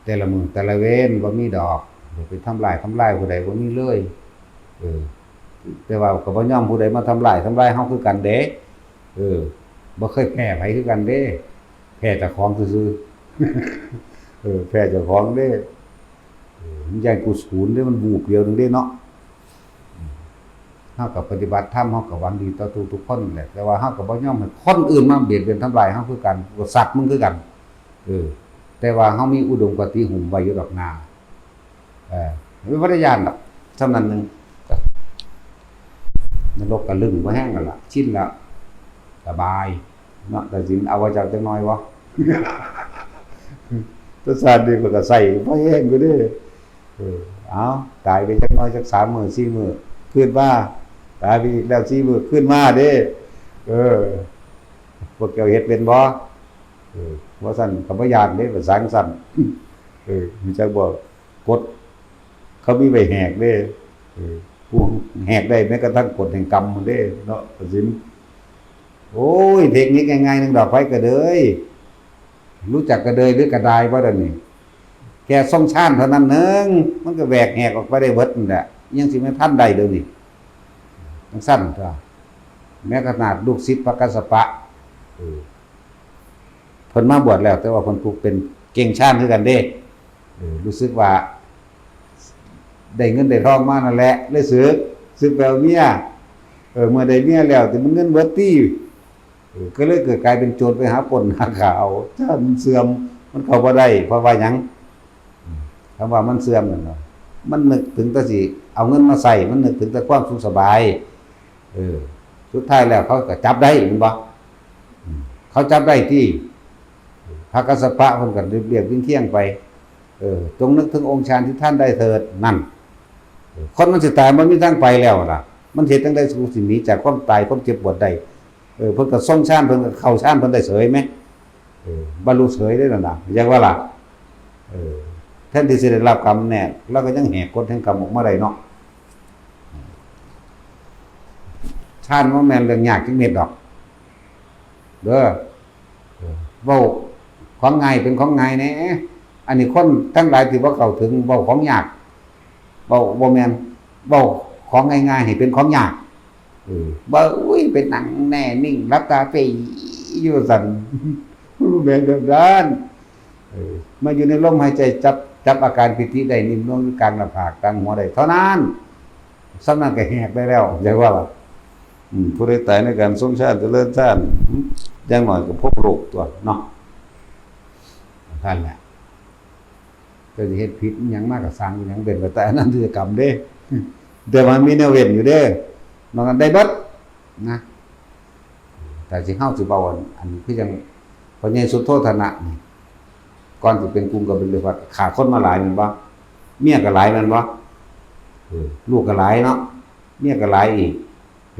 แต่ละมื้อแต่ละเวรบ่มีดอก อย่าไปทำร้าย ทำลายผู้ใดบ่มีเลย เออ แต่ว่าก็บ่ยอมผู้ใดมาทำร้าย ทำลายเฮาคือกันเด้ เออ บ่เคยแพ้ไผคือกันเด้ แพ้เจ้าของซื่อๆ เออ แพ้เจ้าของเด้ เออ มันย่านกูศูนย์เด้ มันวูบเดียวหนึ่งเด้เนาะ เฮาก็ปฏิบัติธรรม เฮาก็หวังดีต่อทุกๆคนแหละ แต่ว่าเฮาก็บ่ยอมให้คนอื่นมาเบียดเบียนทำลายเฮาคือกัน กูก็สัตว์มึงคือกัน เออ แต่ว่าเฮามีอุดมคติหุ้มไว้อยู่ดอกนา เออ บ่ได้ย้านดอก ส่ำนั้นหนึ่ง นรกก็ลึงบ่แฮงแล้วล่ะ ชินแล้ว สบาย เนาะ ตัดสินเอาว่าเจ้าจักหน่อยบ่ ตัดสารนี่มันก็ใส่บ่แฮงอยู่เด้ เออ เอา ตายไปจักหน่อย จักสามมื้อ สี่มื้อ คืนมา ตายไปอีกแล้ว สี่มื้อ คืนมาเด้ เออ พวกเจ้าเฮ็ดเป็นบ่ เออ ว่าซั่นก็บ่ย้านเด้ ภาษาจั่งซั่น เออ มีจักบ่ กฎ เขามีไว้แหกเด้ เออ ผู้แหกได้ แม้กระทั่งกฎแห่งกรรมมันเด้ เนาะ ตัดสิน โอ้ย เทคนิคง่ายๆหนึ่งดอก ไผกระเดย รู้จักกระเดยหรือกระดายบ่เดี๋ยวนี้ แค่ทรงฌานเท่านั้นหนึ่ง มันก็แหวกแหกออกไปได้เบิดนั่นแหละ ยังสิแม่นทันได้เดี๋ยวนี้ จั่งซั่นตั๊ว แม้ขนาดลูกศิษย์พระกัสสปะ เออ เพิ่นมาบวชแล้ว แต่ว่าเพิ่นผู้เป็นเก่งฌานคือกันเด้ เออ รู้สึกว่า ได้เงินได้ทองมานั่นแหละ เลยสึก สึกไปเอาเมีย เออ เมื่อได้เมียแล้ว แต่มันเงินเบิดตี้ เออ ก็เลยเกิดกลายเป็นโจรไปหาปล้นหาฆ่าเอา ฌานมันเสื่อม มันเข้าบ่ได้ เพราะว่าหยัง อืม คำว่ามันเสื่อมนั่นน่ะ มันนึกถึงแต่สิเอาเงินมาใช้ มันนึกถึงแต่ความสุขสบาย เออ สุดท้ายแล้วเขาก็จับได้ แม่นบ่ อืม เขาจับได้ตี้ พระกัสสปะเพิ่นก็เรียบเรียงเคียงไป เออ จงนึกถึงองค์ฌานที่ท่านได้เถิด นั่น เออ คนมันสิตายมันมีทางไปแล้วล่ะ มันเฮ็ดจั่งใด๋สิหนีจากความตายความเจ็บปวดได้ เออ เพิ่นก็ทรงฌาน เพิ่นก็เข้าฌานเพิ่นได้เสยแหม เออ บรรลุเสยได้นั่นน่ะ อยากว่าล่ะ เออ แทนที่สิได้รับกรรมแน่ ลาวก็ยังแหกกฎแห่งกรรมออกมาได้เนาะ ฌานบ่แม่นเรื่องยากจักเม็ดดอก เด้อ เออ เว้าของง่ายเป็นของง่ายแหน่ อันนี้คนทั้งหลายที่บ่เข้าถึง เว้าของยาก เว้าบ่แม่น เว้าของง่ายๆให้เป็นของยาก เออ บ่ อุ้ย ไปนั่งแน่นิ่ง หลับตาเป๋อยู่ซั่น บ่แม่นแบบนั้น เออ มาอยู่ในลมหายใจ จับ จับอาการปีติได้ นิ่มลงอยู่กลางหน้าผาก กลางหัวได้เท่านั้น ส่ำนั้นก็แหกได้แล้ว จักว่าล่ะ อืม ผู้ใดตายในการทรงฌานเจริญฌาน อย่างน้อยก็พ้นโลกตั๊วเนาะ นั่นแหละ เจ้าสิเฮ็ดผิดอิหยังมาก็ซ่าง อิหยังเป็นไปตามอนันตริยกรรมเด้ แต่ว่ามีแนวเว้นอยู่เด้ นอกนั้นได้เบิดนะ แต่สิเฮาสิเว้าอัน อันคือจั่งพ่อใหญ่สุโธทนะนี่ ก่อนสิเป็นกรุงก็เป็นเรืองพัด ฆ่าคนมาหลายแม่นบ่ เมียก็หลายแม่นบ่ เออ ลูกก็หลายเนาะ เมียก็หลายอีก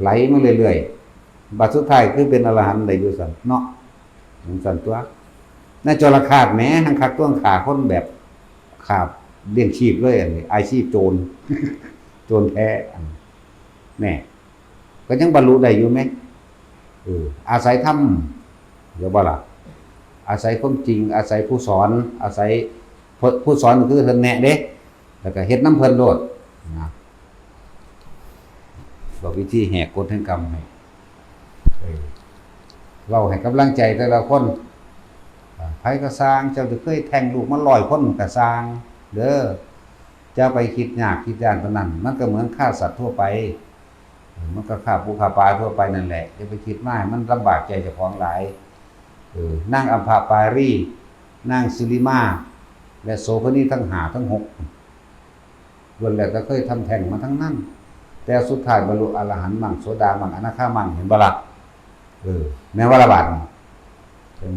ไหลมาเรื่อยๆ บัดสุดท้ายคือเป็นอรหันต์ได้อยู่ซั่นเนาะ จั่งซั่นตั๊ว นายจรคาสแหม หั้งคักตั๊ว ฆ่าคนแบบ ฆ่าเลี้ยงชีพเลย อันนี้อาชีพโจร โจรแท้ อันนี้ แน่ ก็ยังบรรลุได้อยู่แหม เออ อาศัยธรรม เดี๋ยวบ่ล่ะ อาศัยความจริง อาศัยผู้สอน อาศัย ผู้ ผู้สอนคือเพิ่นแนะเด้ แล้วก็เฮ็ดนำเพิ่นโลด นะ บอกวิธีแหกกฎแห่งกรรมให้ เออ เว้าให้กำลังใจแต่ละคน อ่า ไผก็ซ่าง เจ้าสิเคยแท้งลูกมาร้อยคนก็ซ่าง เด้อ อย่าไปคิดยากคิดย้านปานนั้น มันก็เหมือนฆ่าสัตว์ทั่วไป เออ มันก็ฆ่าปูฆ่าปลาทั่วไปนั่นแหละ อย่าไปคิดมาให้มันลำบากใจเจ้าของหลาย เออ นางอัมพปารี นางสิริมา และโสเภณีทั้งห้าทั้งหก ล้วนแล้วแต่เคยทำแท้งมาทั้งนั้น แต่สุดท้ายบรรลุอรหันต์มั่ง โสดามั่ง อนาคามั่ง เห็นบ่ล่ะ เออ แม่นบ่ล่ะบาดนี้ เป็น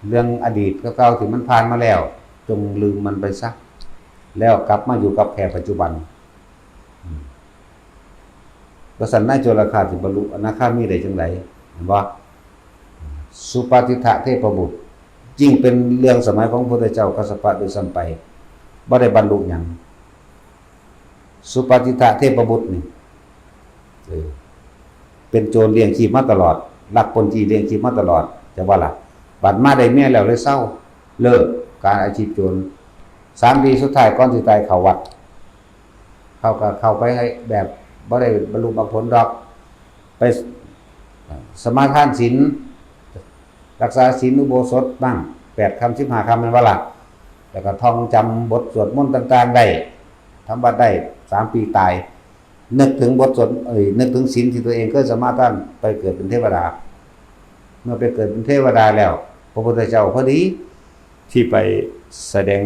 เรื่องอดีตเก่าๆที่มันผ่านมาแล้ว จงลืมมันไปซะ แล้วกลับมาอยู่กับแค่ปัจจุบัน อืม บ่ซั้นนายจรคาสสิบรรลุอนาคามีได้จั่งใด เห็นบ่ สุปาทิฏฐเทพบุตร ยิ่งเป็นเรื่องสมัยของพระพุทธเจ้ากัสสปะด้วยซ้ำไป บ่ได้บรรลุหยัง สุปาทิฏฐเทพบุตรนี่ เออ เป็นโจรเลี้ยงชีพมาตลอด ลักปล้นจี้เลี้ยงชีพมาตลอด จะว่าล่ะ บัดมาได้เมียแล้วเลยเซา เลิกการอาชีพโจร สามปีสุดท้ายก่อนสิตายเข้าวัด เขาก็เข้าไปแบบบ่ได้บรรลุมรรคผลดอก ไปสมาทานศีล รักษาศีลอุโบสถบ้าง แปดค่ำ สิบห้าค่ำ แม่นบ่ล่ะ แล้วก็ท่องจำบทสวดมนต์ต่างๆได้ ทำวัดได้ สามปีตาย นึกถึงบทสวด เอ้ย นึกถึงศีลที่ตัวเองเคยสมาทาน ไปเกิดเป็นเทวดา เมื่อไปเกิดเป็นเทวดาแล้ว พระพุทธเจ้าพอดีที่ไปแสดง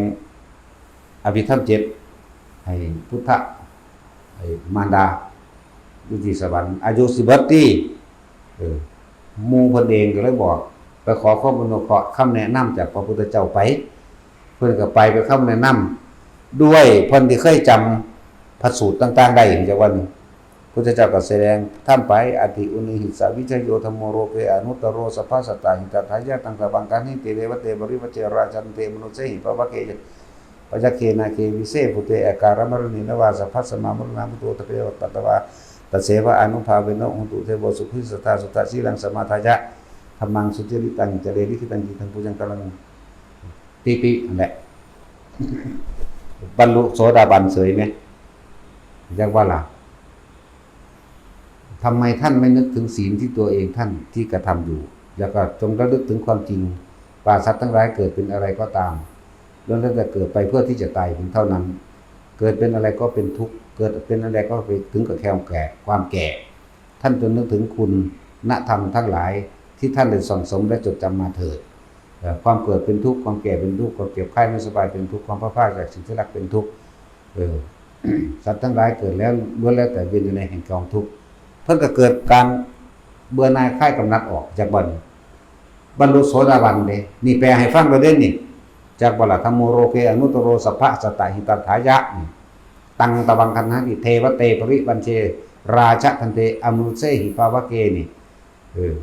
อภิธรรมเจ็ดให้พุทธะ ให้มารดา อยู่ที่สวรรค์ อายุสิบเอ็ดปี เออ หมู่เพิ่นเองก็เลยบอก ไปขอความอนุเคราะห์คำแนะนำจากพระพุทธเจ้าไป เพิ่นก็ไปเป็นคำแนะนำ ด้วยเพิ่นที่เคยจำพระสูตรต่างๆได้ จั่งว่านี่ พุทธเจ้าก็แสดงธรรมไป อติอุนิหิสาวิชโย ธัมโม โลเก อนุตตโร สัพพะสัตตาหิตาทายะ ตัง ตวัง กัณหิ ติ เรวะเต ปริวัจเจ ราชันเต มนุสเสหิ ปะวะเก พยัคเข นาเก วิเสปุเต อาการมรณีนวา สัพพะสมา มรณามุโต ทะเป วัตตวา ตัสเสวะ อานุภาเวนะ โหตุ เทโว สุขิสัตตา สุตะสีลัง สมาทายะ ธัมมัง สุจริตัง จาเร ลิขิตัง จิตัง ปุยังกรัง ติติ นั่นแหละ บรรลุโสดาบันเสยไหม จั่งว่าล่ะ ทำไมท่านไม่นึกถึงศีลที่ตัวเองท่านที่กระทำอยู่ แล้วก็จงระลึกถึงความจริง ว่าสัตว์ทั้งหลายเกิดเป็นอะไรก็ตาม ล้วนแล้วแต่เกิดไปเพื่อที่จะตายเพียงเท่านั้น เกิดเป็นอะไรก็เป็นทุกข์ เกิดเป็นอะไรก็ไปถึงกับแก่ ความแก่ ท่านจงนึกถึงคุณธรรมทั้งหลายที่ท่านได้สั่งสมและจดจำมาเถิด เอ่อ ความเกิดเป็นทุกข์ ความแก่เป็นทุกข์ ความเจ็บไข้ไม่สบายเป็นทุกข์ ความพลัดพรากจากสิ่งที่รักเป็นทุกข์ เออ สัตว์ทั้งหลายเกิดแล้วล้วนแล้วแต่เวียนอยู่ในแห่งกองทุกข์ เพิ่นก็เกิดการเบื่อหน่ายคลายกำหนัดออกจากบัดนี้ บรรลุโสดาบันเด้ นี่แปลให้ฟังแล้วเด้นี่ จั่งว่าล่ะ ธัมโม โลเก อนุตตโร สัพพะสัตตะหิตาทายะ นี่ ตัง ตวัง กัณหิ เทวะเต ปริวัจเจ ราชะทันเต อมนุสเสหิ ปะวะเก นี่ เออ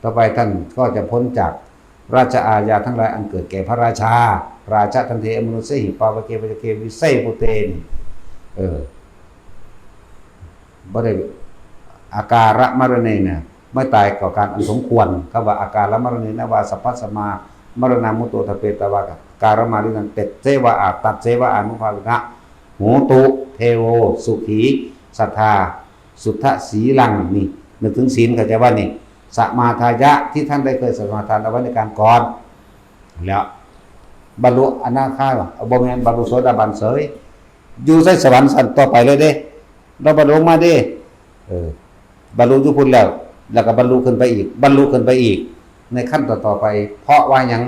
ต่อไปท่านก็จะพ้นจากราชอาญาทั้งหลายอันเกิดแก่พระราชา ราชะทันเต อมนุสเสหิ ปะวะเก พยัคเข วิเสปุเต นี่ เออ บ่ได้ อาการมรณีนะ ไม่ตายก่อนการอันสมควร คำว่าอาการมรณีนวา สัพพะสมา มรณามุโต ทะเป ตวา การมารินัง ตัสเสวะ อา ตัสเสวะ อานุภาเวนะ โหตุ เทโว สุขี สัตตา สุตะสีลัง นี่ นึกถึงศีล เข้าใจว่านี่ สมาทายะ ที่ท่านได้เคยสมาทานเอาไว้ในการก่อน แล้ว บรรลุอนาคา เอา บ่แม่น บรรลุโสดาบันเสย อยู่ในสวรรค์ชั้นต่อไปเลยเด้ เราบรรลุมาเด้ เออ บรรลุอยู่พุ้นแล้ว แล้วก็บรรลุขึ้นไปอีก บรรลุขึ้นไปอีก ในขั้นต่อๆไป เพราะว่าหยัง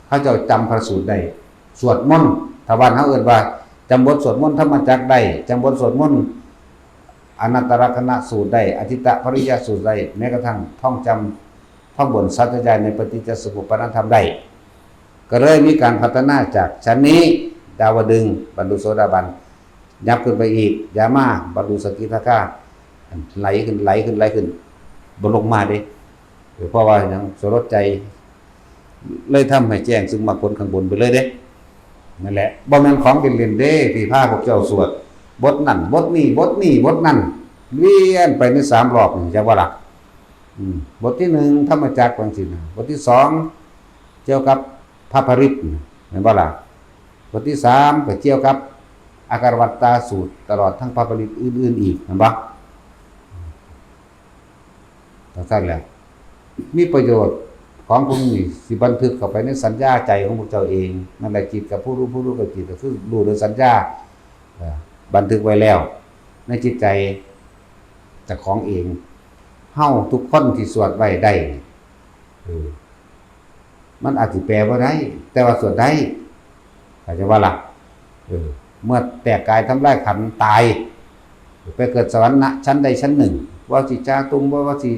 เขาเจ้าจำพระสูตรได้ สวดมนต์ ถ้าบ้านเฮาเอิ้นว่า จำบทสวดมนต์ธรรมจักรได้ จำบทสวดมนต์อนัตตลักษณสูตรได้ อทิตตปริยสูตรได้ แม้กระทั่งท่องจำ ท่องบนสัจจญาณในปฏิจจสมุปปานธรรมได้ ก็เลยมีการพัฒนาจากชั้นนี้ ดาวดึงส์ บรรลุโสดาบัน ยับขึ้นไปอีก ยามา บรรลุสกิทาคา ไหลขึ้น ไหลขึ้น ไหลขึ้น บ่ลงมาเด้ เออ เพราะว่าหยัง สลดใจ เลยทำให้แจ้งซึ่งมรรคผลข้างบนไปเลยเด้ นั่นแหละ บ่แม่นของเล่นๆเด้ ที่พาพวกเจ้าสวด บทนั่น บทนี้ บทนี้ บทนั่น เวียนไปในสามรอบนี่ จักว่าล่ะ อืม บทที่หนึ่ง ธรรมจักร จั่งซี้นะ บทที่สอง เกี่ยวกับพระปริตร แม่นบ่ล่ะ บทที่สาม ก็เกี่ยวกับอาการวัตตาสูตร ตลอดทั้งพระปริตรอื่นๆอีก แม่นบ่ จั่งซั้นแหละ มีประโยชน์ของพวกนี้ สิบันทึกเข้าไปในสัญญาใจของพวกเจ้าเอง นั่นแหละ จิตกับผู้รู้ ผู้รู้กับจิต ก็คือรู้โดยสัญญา เอ่อ บันทึกไว้แล้ว ในจิตใจเจ้าของเอง เฮาทุกคนที่สวดไว้ได้ เออ มันอาจสิแปลบ่ได้ แต่ว่าสวดได้ เข้าใจบ่ล่ะ เออ เมื่อแตกกายทำลายขันธ์ตาย ไปเกิดสวรรค์ชั้นใดชั้นหนึ่ง ว่าสิจาตุม ว่า ว่าสิ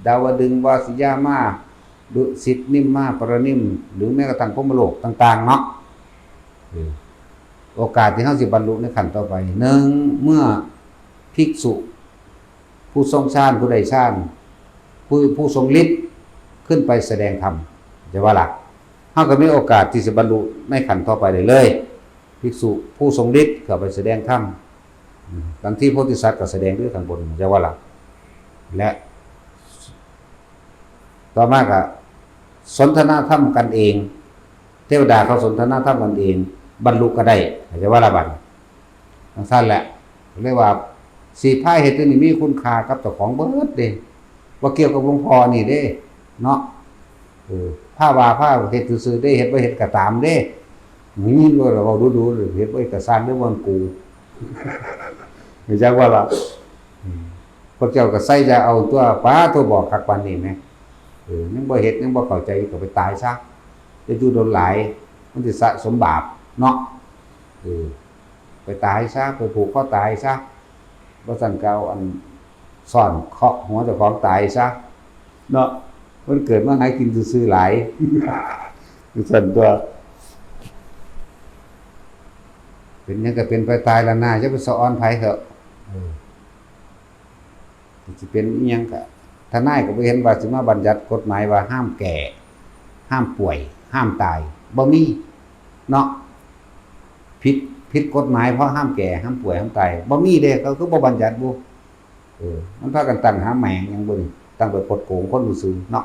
ดาวดึงส์ ว่าสิยามา ดุสิต นิมมา ปรนิม หรือแม้กระทั่งพรหมโลกต่างๆเนาะ เออ โอกาสที่เฮาสิบรรลุในขั้นต่อไป หนึ่ง เมื่อภิกษุ ผู้ทรงฌาน ผู้ได้ฌาน ผู้ ผู้ทรงฤทธิ์ ขึ้นไปแสดงธรรม จะว่าล่ะ เฮาก็มีโอกาสที่สิบรรลุในขั้นต่อไปได้เลย ภิกษุผู้ทรงฤทธิ์เข้าไปแสดงธรรม อืม บางทีโพธิสัตว์ก็แสดงอยู่ข้างบน จะว่าล่ะ และ ต่อมาก็สนทนาธรรมกันเอง เทวดาเขาสนทนาธรรมกันเอง บรรลุก็ได้ เข้าใจว่าล่ะบัด จั่งซั้นแหละ เรียกว่า สิพาเฮ็ดตัวนี้มีคุณค่ากับเจ้าของเบิดเด้ บ่เกี่ยวกับหลวงพ่อนี่เด้ เนาะ เออ พาว่าพาเฮ็ดซื่อๆเด้ เฮ็ดบ่เฮ็ดก็ตามเด้ มีบ่ล่ะ เว้าดูๆ เฮ็ดบ่เฮ็ดก็ซ่างเด้อ บ่แม่นกู เข้าใจว่าล่ะ อืม พวกเจ้าก็ใส่ใจเอาตัว ป๊าดโธ่ บอกคักปานนี้แหม เออ ยังบ่เฮ็ด ยังบ่เข้าใจ ก็ไปตายซะ จะอยู่โดนหลาย มันสิสะสมบาปเนาะ เออ ไปตายซะ ไปผูกคอตายซะ บ่ซั้นก็เอาอัน ซ่อนเคาะหัวเจ้าของตายซะ เนาะ มันเกิดมาหากินซื่อๆหลาย ซั่นตัว เป็นหยังก็เป็นไปตายละนา อย่าไปสะออนไผเถาะ เออ สิเป็นอิหยังก็ ทนายก็บ่เห็นว่าสิมาบัญญัติกฎหมายว่าห้ามแก่ ห้ามป่วย ห้ามตาย บ่มี เนาะ ผิด ผิดกฎหมายเพราะห้ามแก่ ห้ามป่วย ห้ามตาย บ่มีเด้ เขาคือบ่บัญญัติบุ เออ มันพากันตั้งหาแหมงหยังบุนี่ ตั้งไปคดโกงคนซื่อๆเนาะ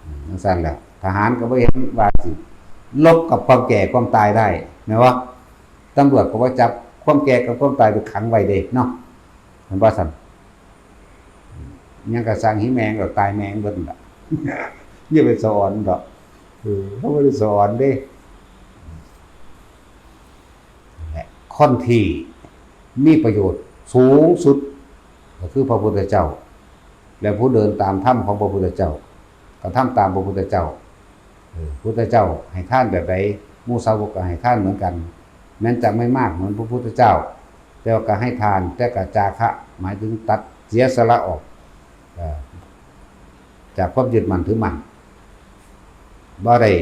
อืม จั่งซั้นแหละ ทหารก็บ่เห็นว่าสิลบกับความแก่ความตายได้ แม่นบ่ ตำรวจก็บ่จับความแก่กับความตายไปขังไว้เด้เนาะ แม่นบ่ซั้น หยังก็ซ่าง หิแมงดอก ตายแมงเบิดนั่นล่ะ อย่าไปสะออนดอก เออ เขาบ่ได้สะออนเด้ และคนที่มีประโยชน์สูงสุด ก็คือพระพุทธเจ้า และผู้เดินตามธรรมของพระพุทธเจ้า กระทำตามพระพุทธเจ้า เออ พุทธเจ้าให้ทานแบบใด หมู่สาวกก็ให้ทานเหมือนกัน แม้นจะไม่มากเหมือนพระพุทธเจ้า แต่ว่าก็ให้ทาน แต่ก็จาคะ หมายถึงตัด เสียสละออก เอ่อ จากความยึดมั่นถือมั่น บ่ได้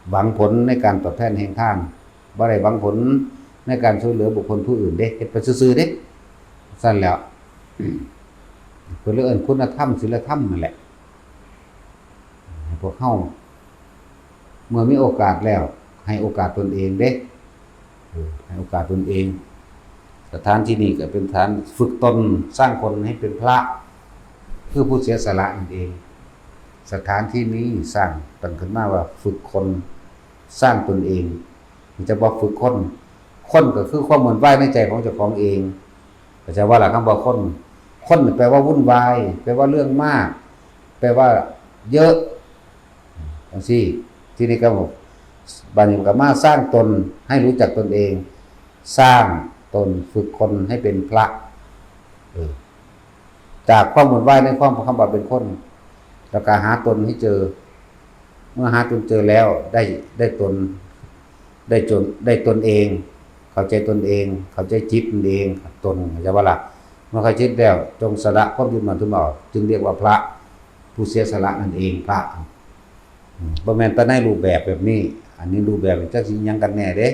หวังผลในการตอบแทนแห่งทาน บ่ได้หวังผลในการช่วยเหลือบุคคลผู้อื่นเด้ เฮ็ดไปซื่อๆเด้ ซั่นแหล้ว เพิ่นเลยเอิ้นคุณธรรม ศีลธรรมนั่นแหละ ให้พวกเฮา เมื่อมีโอกาสแล้ว ให้โอกาสตนเองเด้ เออ ให้โอกาสตนเอง สถานที่นี้ก็เป็นสถานฝึกตน สร้างคนให้เป็นพระ คือผู้เสียสละนั่นเอง สถานที่นี้สร้างตั้งขึ้นมาว่าฝึกคน สร้างตนเอง มันจะบอกฝึกคน คนก็คือความวุ่นวายในใจของเจ้าของเอง เข้าใจว่าล่ะ คำว่าคน คนแปลว่าวุ่นวาย แปลว่าเรื่องมาก แปลว่าเยอะ จั่งซี้ ทีนี้ก็บอก บัดนี้ก็มาสร้างตนให้รู้จักตนเอง สร้างตน ฝึกคนให้เป็นพระ เออ จากความวุ่นวายในความคำว่าเป็นคน แล้วก็หาตนให้เจอ เมื่อหาตนเจอแล้วได้ได้ตน ได้จนได้ตนเอง เข้าใจตนเอง เข้าใจจิตนั่นเอง ตนเข้าใจว่าละ เมื่อเข้าใจแล้วจงสละความยึดมั่นถือมั่นออก จึงเรียกว่าพระผู้เสียสละนั่นเอง พระ อืม บ่แม่นแต่ในรูปแบบแบบนี้ อันนี้รูปแบบจักสิหยังกันแน่เด้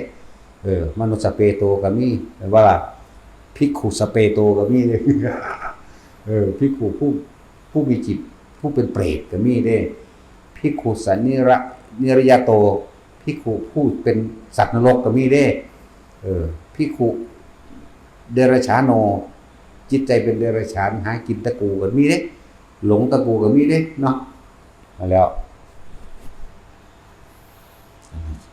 เออ มนุสสเปโตก็มี แปลว่าภิกขุสเปโตก็มีเด้ เออ ภิกขุผู้ผู้มีจิต ผู้เป็นเปรตก็มีเด้ ภิกขุสนิระนิรยาโต ภิกขุผู้เป็นสัตว์นรกก็มีเด้ เออ ภิกขุเดรัจฉาโน จิตใจเป็นเดรัจฉาน หากินตะกูก็มีเด้ หลงตะกูก็มีเด้เนาะ มาแล้ว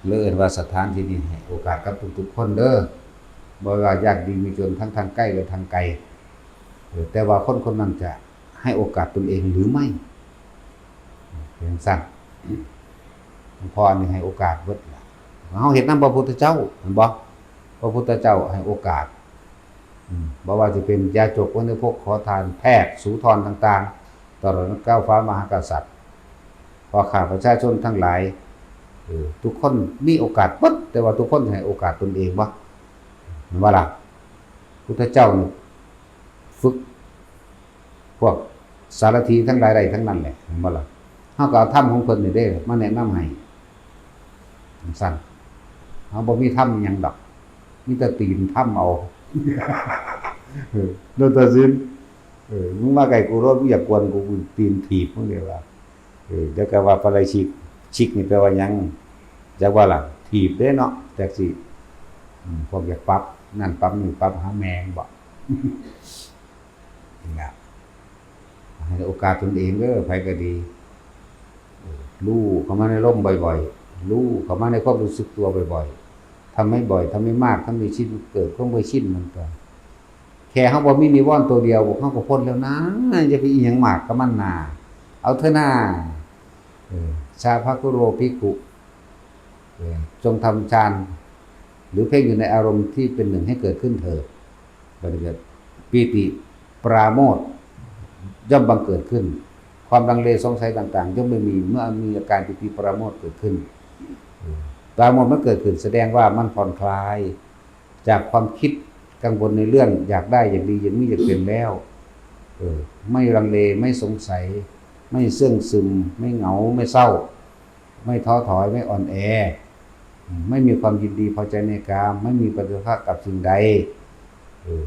เลยเอิ้นว่าสถานที่นี้ให้โอกาสกับทุกๆคนเด้อ บ่ว่ายากดีมีจนทั้งทางใกล้และทางไกล เออ แต่ว่าคนคนนั้นจะให้โอกาสตนเองหรือไม่ เพียงสั้น หลวงพ่อนี่ให้โอกาสเบิดล่ะ เฮาเฮ็ดนำพระพุทธเจ้า เห็นบ่ พระพุทธเจ้าให้โอกาส อืม บ่ว่าสิเป็นยาจก วัณพก ขอทาน แพทย์ สูทรต่างๆ ตลอดจนก้าวฟ้ามหากษัตริย์ พ่อข้าประชาชนทั้งหลาย เออ ทุกคนมีโอกาสเบิด แต่ว่าทุกคนให้โอกาสตนเองบ่ เห็นบ่ล่ะ พุทธเจ้านี่ฝึก พวกสารถีทั้งหลายได้ทั้งนั้นแหละ เห็นบ่ล่ะ เฮาก็เอาธรรมของเพิ่นนี่เด้ มาแนะนำให้ จั่งซั้น เฮาบ่มีธรรมอิหยังดอก มีแต่ตีนธรรมเอา เออ ดอกเตอร์ซิน เออ มึงมาใกล้กูโลด มึงอยากกวนกู กูตีนถีบมึงเด้ว่า เออ เดี๋ยวก็ว่าปาราชิก ชิกนี่แปลว่าหยัง จักว่าล่ะ ถีบเด้เนาะ จักสิ อืม พวกอยากปรับนั่นปรับนี่ ปรับหาแม่งบ่ นี่ล่ะ ให้โอกาสตนเองเด้อ ไผก็ดี เออ รู้เข้ามาในลมบ่อยๆ รู้เข้ามาในความรู้สึกตัวบ่อยๆ ทำให้บ่อย ทำให้มาก ทำให้ชิน เกิดความเคยชินมันก็ แค่เฮาบ่มีนิวรณ์ตัวเดียว พวกเฮาก็พ้นแล้วนะ อย่าไปอิหยังมากกับมันนา เอาเถอะนา เออ ชาภะคุโรภิกขุ เออ จงทำฌาน หรือเพ่งอยู่ในอารมณ์ที่เป็นหนึ่งให้เกิดขึ้นเถิด บัดนี้ก็ปีติปราโมทย์ย่อมบังเกิดขึ้น ความลังเลสงสัยต่างๆ ย่อมไม่มี เมื่อมีอาการปีติปราโมทย์เกิดขึ้น เออ ปราโมทย์มันเกิดขึ้น แสดงว่ามันผ่อนคลาย จากความคิดกังวลในเรื่องอยากได้ อยากดี อยากมี อยากเป็นแล้ว เออ ไม่ลังเล ไม่สงสัย ไม่เสื่องซึม ไม่เหงา ไม่เศร้า ไม่ท้อถอย ไม่อ่อนแอ อืม ไม่มีความยินดีพอใจในกาม ไม่มีปฏิฆะกับสิ่งใด เออ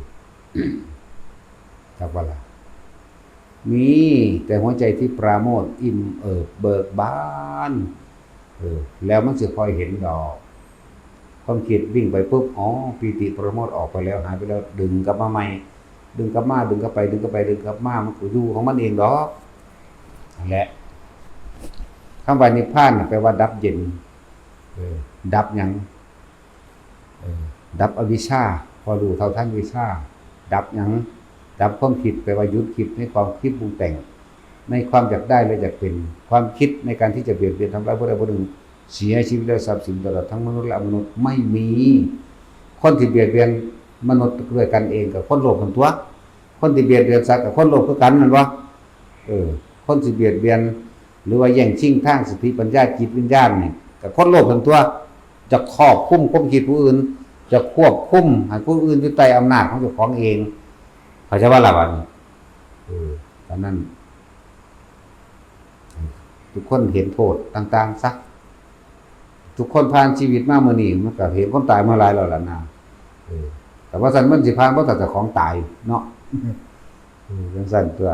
จักว่าล่ะ มีแต่หัวใจที่ปราโมทย์ อิ่มเอิบเบิกบาน เออ แล้วมันสิค่อยเห็นดอก ความคิดวิ่งไปปุ๊บ อ๋อ ปีติปราโมทย์ออกไปแล้ว หายไปแล้ว ดึงกลับมาใหม่ ดึงกลับมา ดึงกลับไป ดึงกลับไป ดึงกลับมา มันก็อยู่ของมันเองดอก นั่นแหละ คำว่านิพพานน่ะแปลว่าดับเย็น เออ ดับหยัง เออ ดับอวิชชา พอรู้เท่าทันวิชชา ดับหยัง ดับความคิด แปลว่าหยุดคิดในความคิดปรุงแต่ง ในความอยากได้และอยากเป็น ความคิดในการที่จะเบียดเบียนทำร้ายผู้ใดผู้หนึ่ง เสียชีวิตและทรัพย์สินตลอดทั้งมนุษย์และอมนุษย์ไม่มี คนที่เบียดเบียนมนุษย์ด้วยกันเองกับคนโลภกันตัว คนที่เบียดเบียนสัตว์กับคนโลภคือกัน แม่นบ่ เออ คนที่เบียดเบียน หรือว่าแย่งชิงทางสติปัญญาจิตวิญญาณนี่กับคนโลภกันตัว จะครอบคุมความคิดผู้อื่น จะควบคุมให้ผู้อื่นอยู่ใต้อำนาจของเจ้าของเอง เข้าใจว่าล่ะบัดนี้ เออ ตอนนั้น ทุกคนเห็นโทษต่างๆซะ ทุกคนผ่านชีวิตมามื้อนี้ มันก็เห็นคนตายมาหลายแล้วล่ะนะ เออ แต่ว่าซั่นมันสิผ่านบ่ ถ้าเจ้าของตายเนาะ เออ จั่งซั่นตัว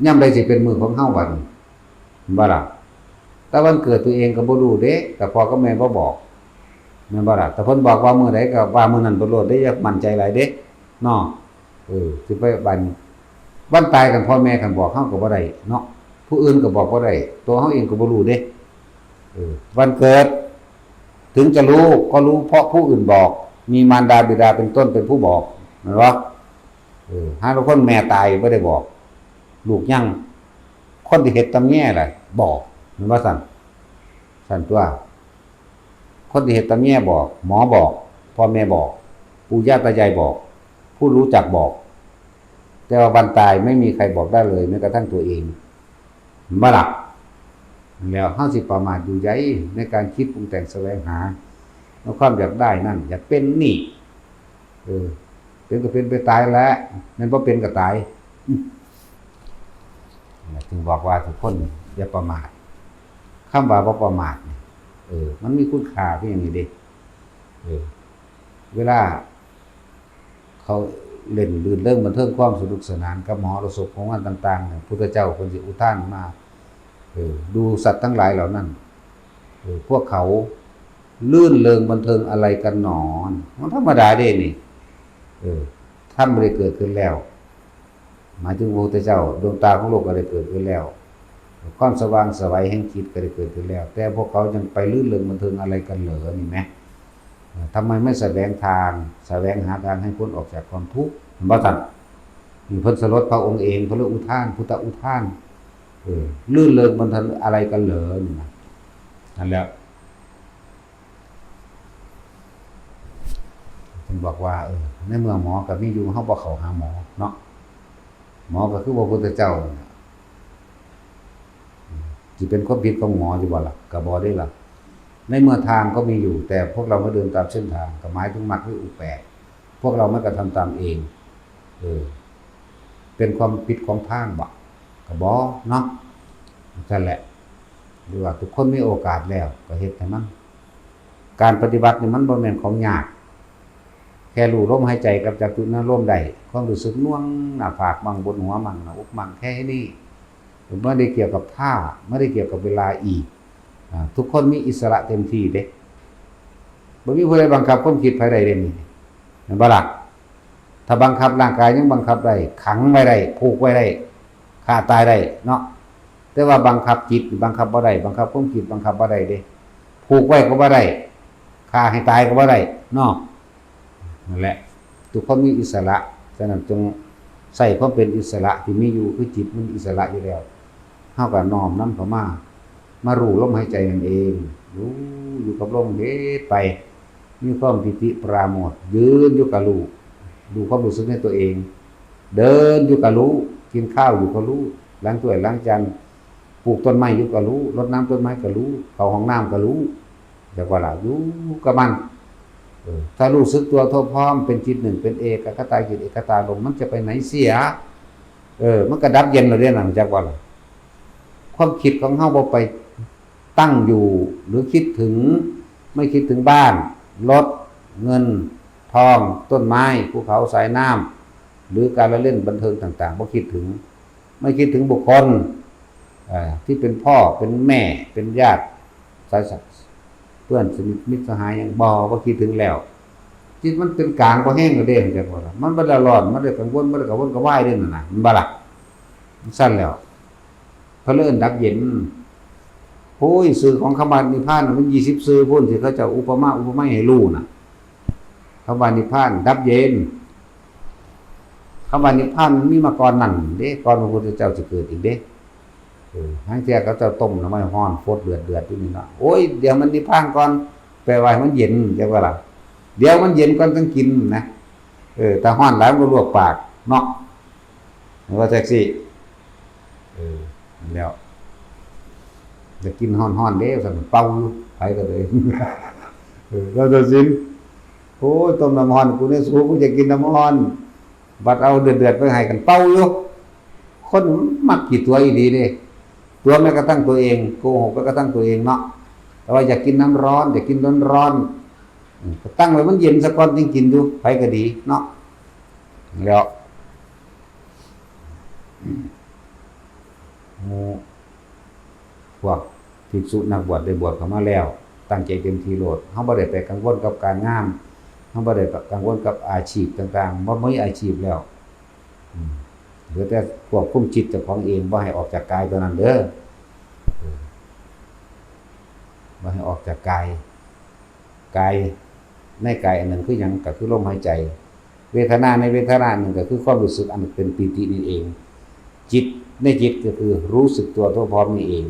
ยามใดสิเป็นมื้อของเฮาบัดนี้ เห็นบ่ล่ะ แต่วันเกิดตัวเองก็บ่รู้เด้ แต่พ่อกับแม่บ่บอก แม่นบ่ล่ะ แต่เพิ่นบอกว่ามื้อใดก็ว่ามื้อนั้นไปโลดเด้ อย่ามั่นใจหลายเด้ เนาะ เออ สิไปบัดนี้ วันตายคันพ่อแม่คันบอกเฮาก็บ่ได้เนาะ ผู้อื่นก็บอกบ่ได้ ตัวเฮาเองก็บ่รู้เด้ เออ วันเกิด ถึงจะรู้ก็รู้เพราะผู้อื่นบอก มีมารดาบิดาเป็นต้นเป็นผู้บอก แม่นบ่ เออ หาลางคนแม่ตายบ่ได้บอก ลูกยัง คนที่เฮ็ดตำแยล่ะบอก แม่นบ่ซั่น ซั่นตัวย คนที่เฮ็ดตำแยบอก หมอบอก พ่อแม่บอก ปู่ย่าตายายบอก ผู้รู้จักบอก แต่ว่าวันตายไม่มีใครบอกได้เลย แม้กระทั่งตัวเอง บ่ล่ะ แล้วเฮาสิประมาทอยู่ใหญ่ในการคิดปรุงแต่งแสวงหา แล้วความอยากได้นั่น อยากเป็นนี่ เออ เป็นก็เป็นไปตายแหละ แม่นบ่เป็นก็ตาย อืม จึงบอกว่าทุกคนอย่าประมาท คำว่าบ่ประมาทนี่ เออ มันมีคุณค่าเพียงนี้เด้ เออ เวลา เขาเล่นรื่นเริงบันเทิงความสนุกสนานกับมหรสพของมันต่างๆเนี่ย พุทธเจ้าเพิ่นสิอุทานมา เออ ดูสัตว์ทั้งหลายเหล่านั้น เออ พวกเขารื่นเริงบันเทิงอะไรกันหนอ มันธรรมดาเด้นี่ เออ ธรรมบ่ได้เกิดขึ้นแล้ว หมายถึงพระพุทธเจ้า ดวงตาของโลกก็ได้เกิดขึ้นแล้ว ความสว่างไสวแห่งจิตก็ได้เกิดขึ้นแล้ว แต่พวกเขายังไปรื่นเริงบันเทิงอะไรกันเหรอนี่แหม เอ่อ ทำไมไม่แสวงทาง แสวงหาทางให้พ้นออกจากความทุกข์ เห็นบ่ท่าน นี่เพิ่นสลดพระองค์เอง เพิ่นเลยอุทาน พุทธอุทาน เออ รื่นเริงบันเทิงอะไรกันเหรอนี่นะ นั่นแหละ เพิ่นบอกว่า เออ ในเมื่อหมอก็มีอยู่ เฮาบ่เข้าหาหมอเนาะ หมอก็คือพระพุทธเจ้านั่นล่ะ สิเป็นความผิดของหมออยู่บ่ล่ะ ก็บ่ได้ล่ะ ในเมื่อทางก็มีอยู่ แต่พวกเราไม่เดินตามเส้นทาง ก็หมายถึงมรรคหรือองค์แปด พวกเราไม่กระทำตามเอง เออ เป็นความผิดของทางบ่ ก็บ่เนาะ นั่นแหละ หรือว่าทุกคนมีโอกาสแล้ว ก็เฮ็ดให้มัน การปฏิบัตินี่มันบ่แม่นของยาก แค่รู้ลมหายใจกับจักจุณลมได้ ความรู้สึกหน่วงหน้าผากมั่ง บนหัวมั่ง หน้าอกมั่ง แค่นี้ มันไม่ได้เกี่ยวกับท่า ไม่ได้เกี่ยวกับเวลาอีก อ่า ทุกคนมีอิสระเต็มที่เด้ บ่มีผู้ใดบังคับความคิดไผได้เด้นี่ แม่นบ่ล่ะ ถ้าบังคับร่างกายยังบังคับได้ ขังไว้ได้ ผูกไว้ได้ ฆ่าตายได้เนาะ แต่ว่าบังคับจิตบังคับบ่ได้ บังคับความคิดบังคับบ่ได้เด้ ผูกไว้ก็บ่ได้ ฆ่าให้ตายก็บ่ได้เนาะ นั่นแหละ ทุกคนมีอิสระ ฉะนั้นจงใช้ความเป็นอิสระที่มีอยู่ คือจิตมันอิสระอยู่แล้ว เฮาก็น้อมนำเข้ามา มารู้ลมหายใจนั่นเอง รู้อยู่กับลม เฮ็ดไป มีความปีติปราโมทย์ ยืนอยู่ก็รู้ รู้ความรู้สึกในตัวเอง เดินอยู่ก็รู้ กินข้าวอยู่ก็รู้ ล้างถ้วยล้างจาน ปลูกต้นไม้อยู่ก็รู้ รดน้ำต้นไม้ก็รู้ เข้าห้องน้ำก็รู้ จักว่าล่ะ อยู่กับมัน เออ ถ้ารู้สึกตัวทั่วพร้อม เป็นจิตหนึ่ง เป็นเอกคตาจิต เอกคตารมณ์ มันจะไปไหนเสีย เออ มันก็ดับเย็นแล้วเด้นั่น จักว่าล่ะ ความคิดของเฮาบ่ไปตั้งอยู่ หรือคิดถึง ไม่คิดถึงบ้าน รถ เงิน ทอง ต้นไม้ ภูเขา สายน้ำ หรือการละเล่นบันเทิงต่างๆ บ่คิดถึง ไม่คิดถึงบุคคล เอ่อ ที่เป็นพ่อ เป็นแม่ เป็นญาติ สายสัตว์ เพื่อนสนิทมิตรสหาย หยังบ่ บ่คิดถึงแล้ว จิตมันเป็นกลาง บ่แห้งแล้วเด้ จักว่าล่ะ มันบ่ได้ร้อน มันบ่ได้กังวล บ่ได้กระวนกระวายเด้นั่นน่ะ แม่นบ่ล่ะ ซั่นแล้ว เพิ่นเลยเอิ้นดับเย็น โอ้ย ชื่อของคำว่านิพพานน่ะมันยี่สิบชื่อพู้น ที่เขาเจ้าอุปมาอุปไมยให้รู้น่ะ คำว่านิพพานดับเย็น คำว่านิพพานมันมีมาก่อนนั่นเด้ ก่อนพระพุทธเจ้าสิเกิดอีกเด้ เออ หางเทื่อเขาเจ้าต้มน้ำมันฮ้อน ฟดเดือดๆ อยู่นี่เนาะ โอ้ย เดี๋ยวมันนิพพานก่อน แปลว่าให้มันเย็น จักว่าล่ะ เดี๋ยวมันเย็นก่อนจั่งกินนะ เออ ถ้าฮ้อนหลายมันก็ลวกปากเนาะ ว่าจั่งซี้ เออ นั่นแหล้ว อยากกินฮ้อนๆ เด้ ซั่นเป่าอยู่ ไผก็เลย เออ แล้วตัดสิน โอ้ย ต้มน้ำฮ้อน กูเนี่ย สู กูอยากกินน้ำฮ้อน บัดเอาเดือดๆ ไปให้กันเป่าอยู่ คนมันมักขี้ตั๋วอีหลีเด้ ตั๋วแม้กระทั่งตัวเอง โกหกแม้กระทั่งตัวเองเนาะ แต่ว่าอยากกินน้ำร้อน อยากกินร้อนๆ อืม ก็ตั้งไว้มันเย็นซะก่อนจึงกินอยู่ ไผก็ดีเนาะ แล้ว หมู่พวกภิกษุนักบวชได้บวชเข้ามาแล้ว ตั้งใจเต็มที่โลด เฮาบ่ได้ไปกังวลกับการงาน เฮาบ่ได้กังวลกับอาชีพต่างๆ บ่มีอาชีพแล้ว อืม เหลือแต่ควบคุมจิตเจ้าของเอง บ่ให้ออกจากกายเท่านั้นเด้อ เออ บ่ให้ออกจากกาย กาย ในกายอันหนึ่งคือหยัง ก็คือลมหายใจ เวทนาในเวทนาหนึ่งก็คือความรู้สึกอันเป็นปีตินี่เอง จิตในจิตก็คือรู้สึกตัวทั่วพร้อมนี่เอง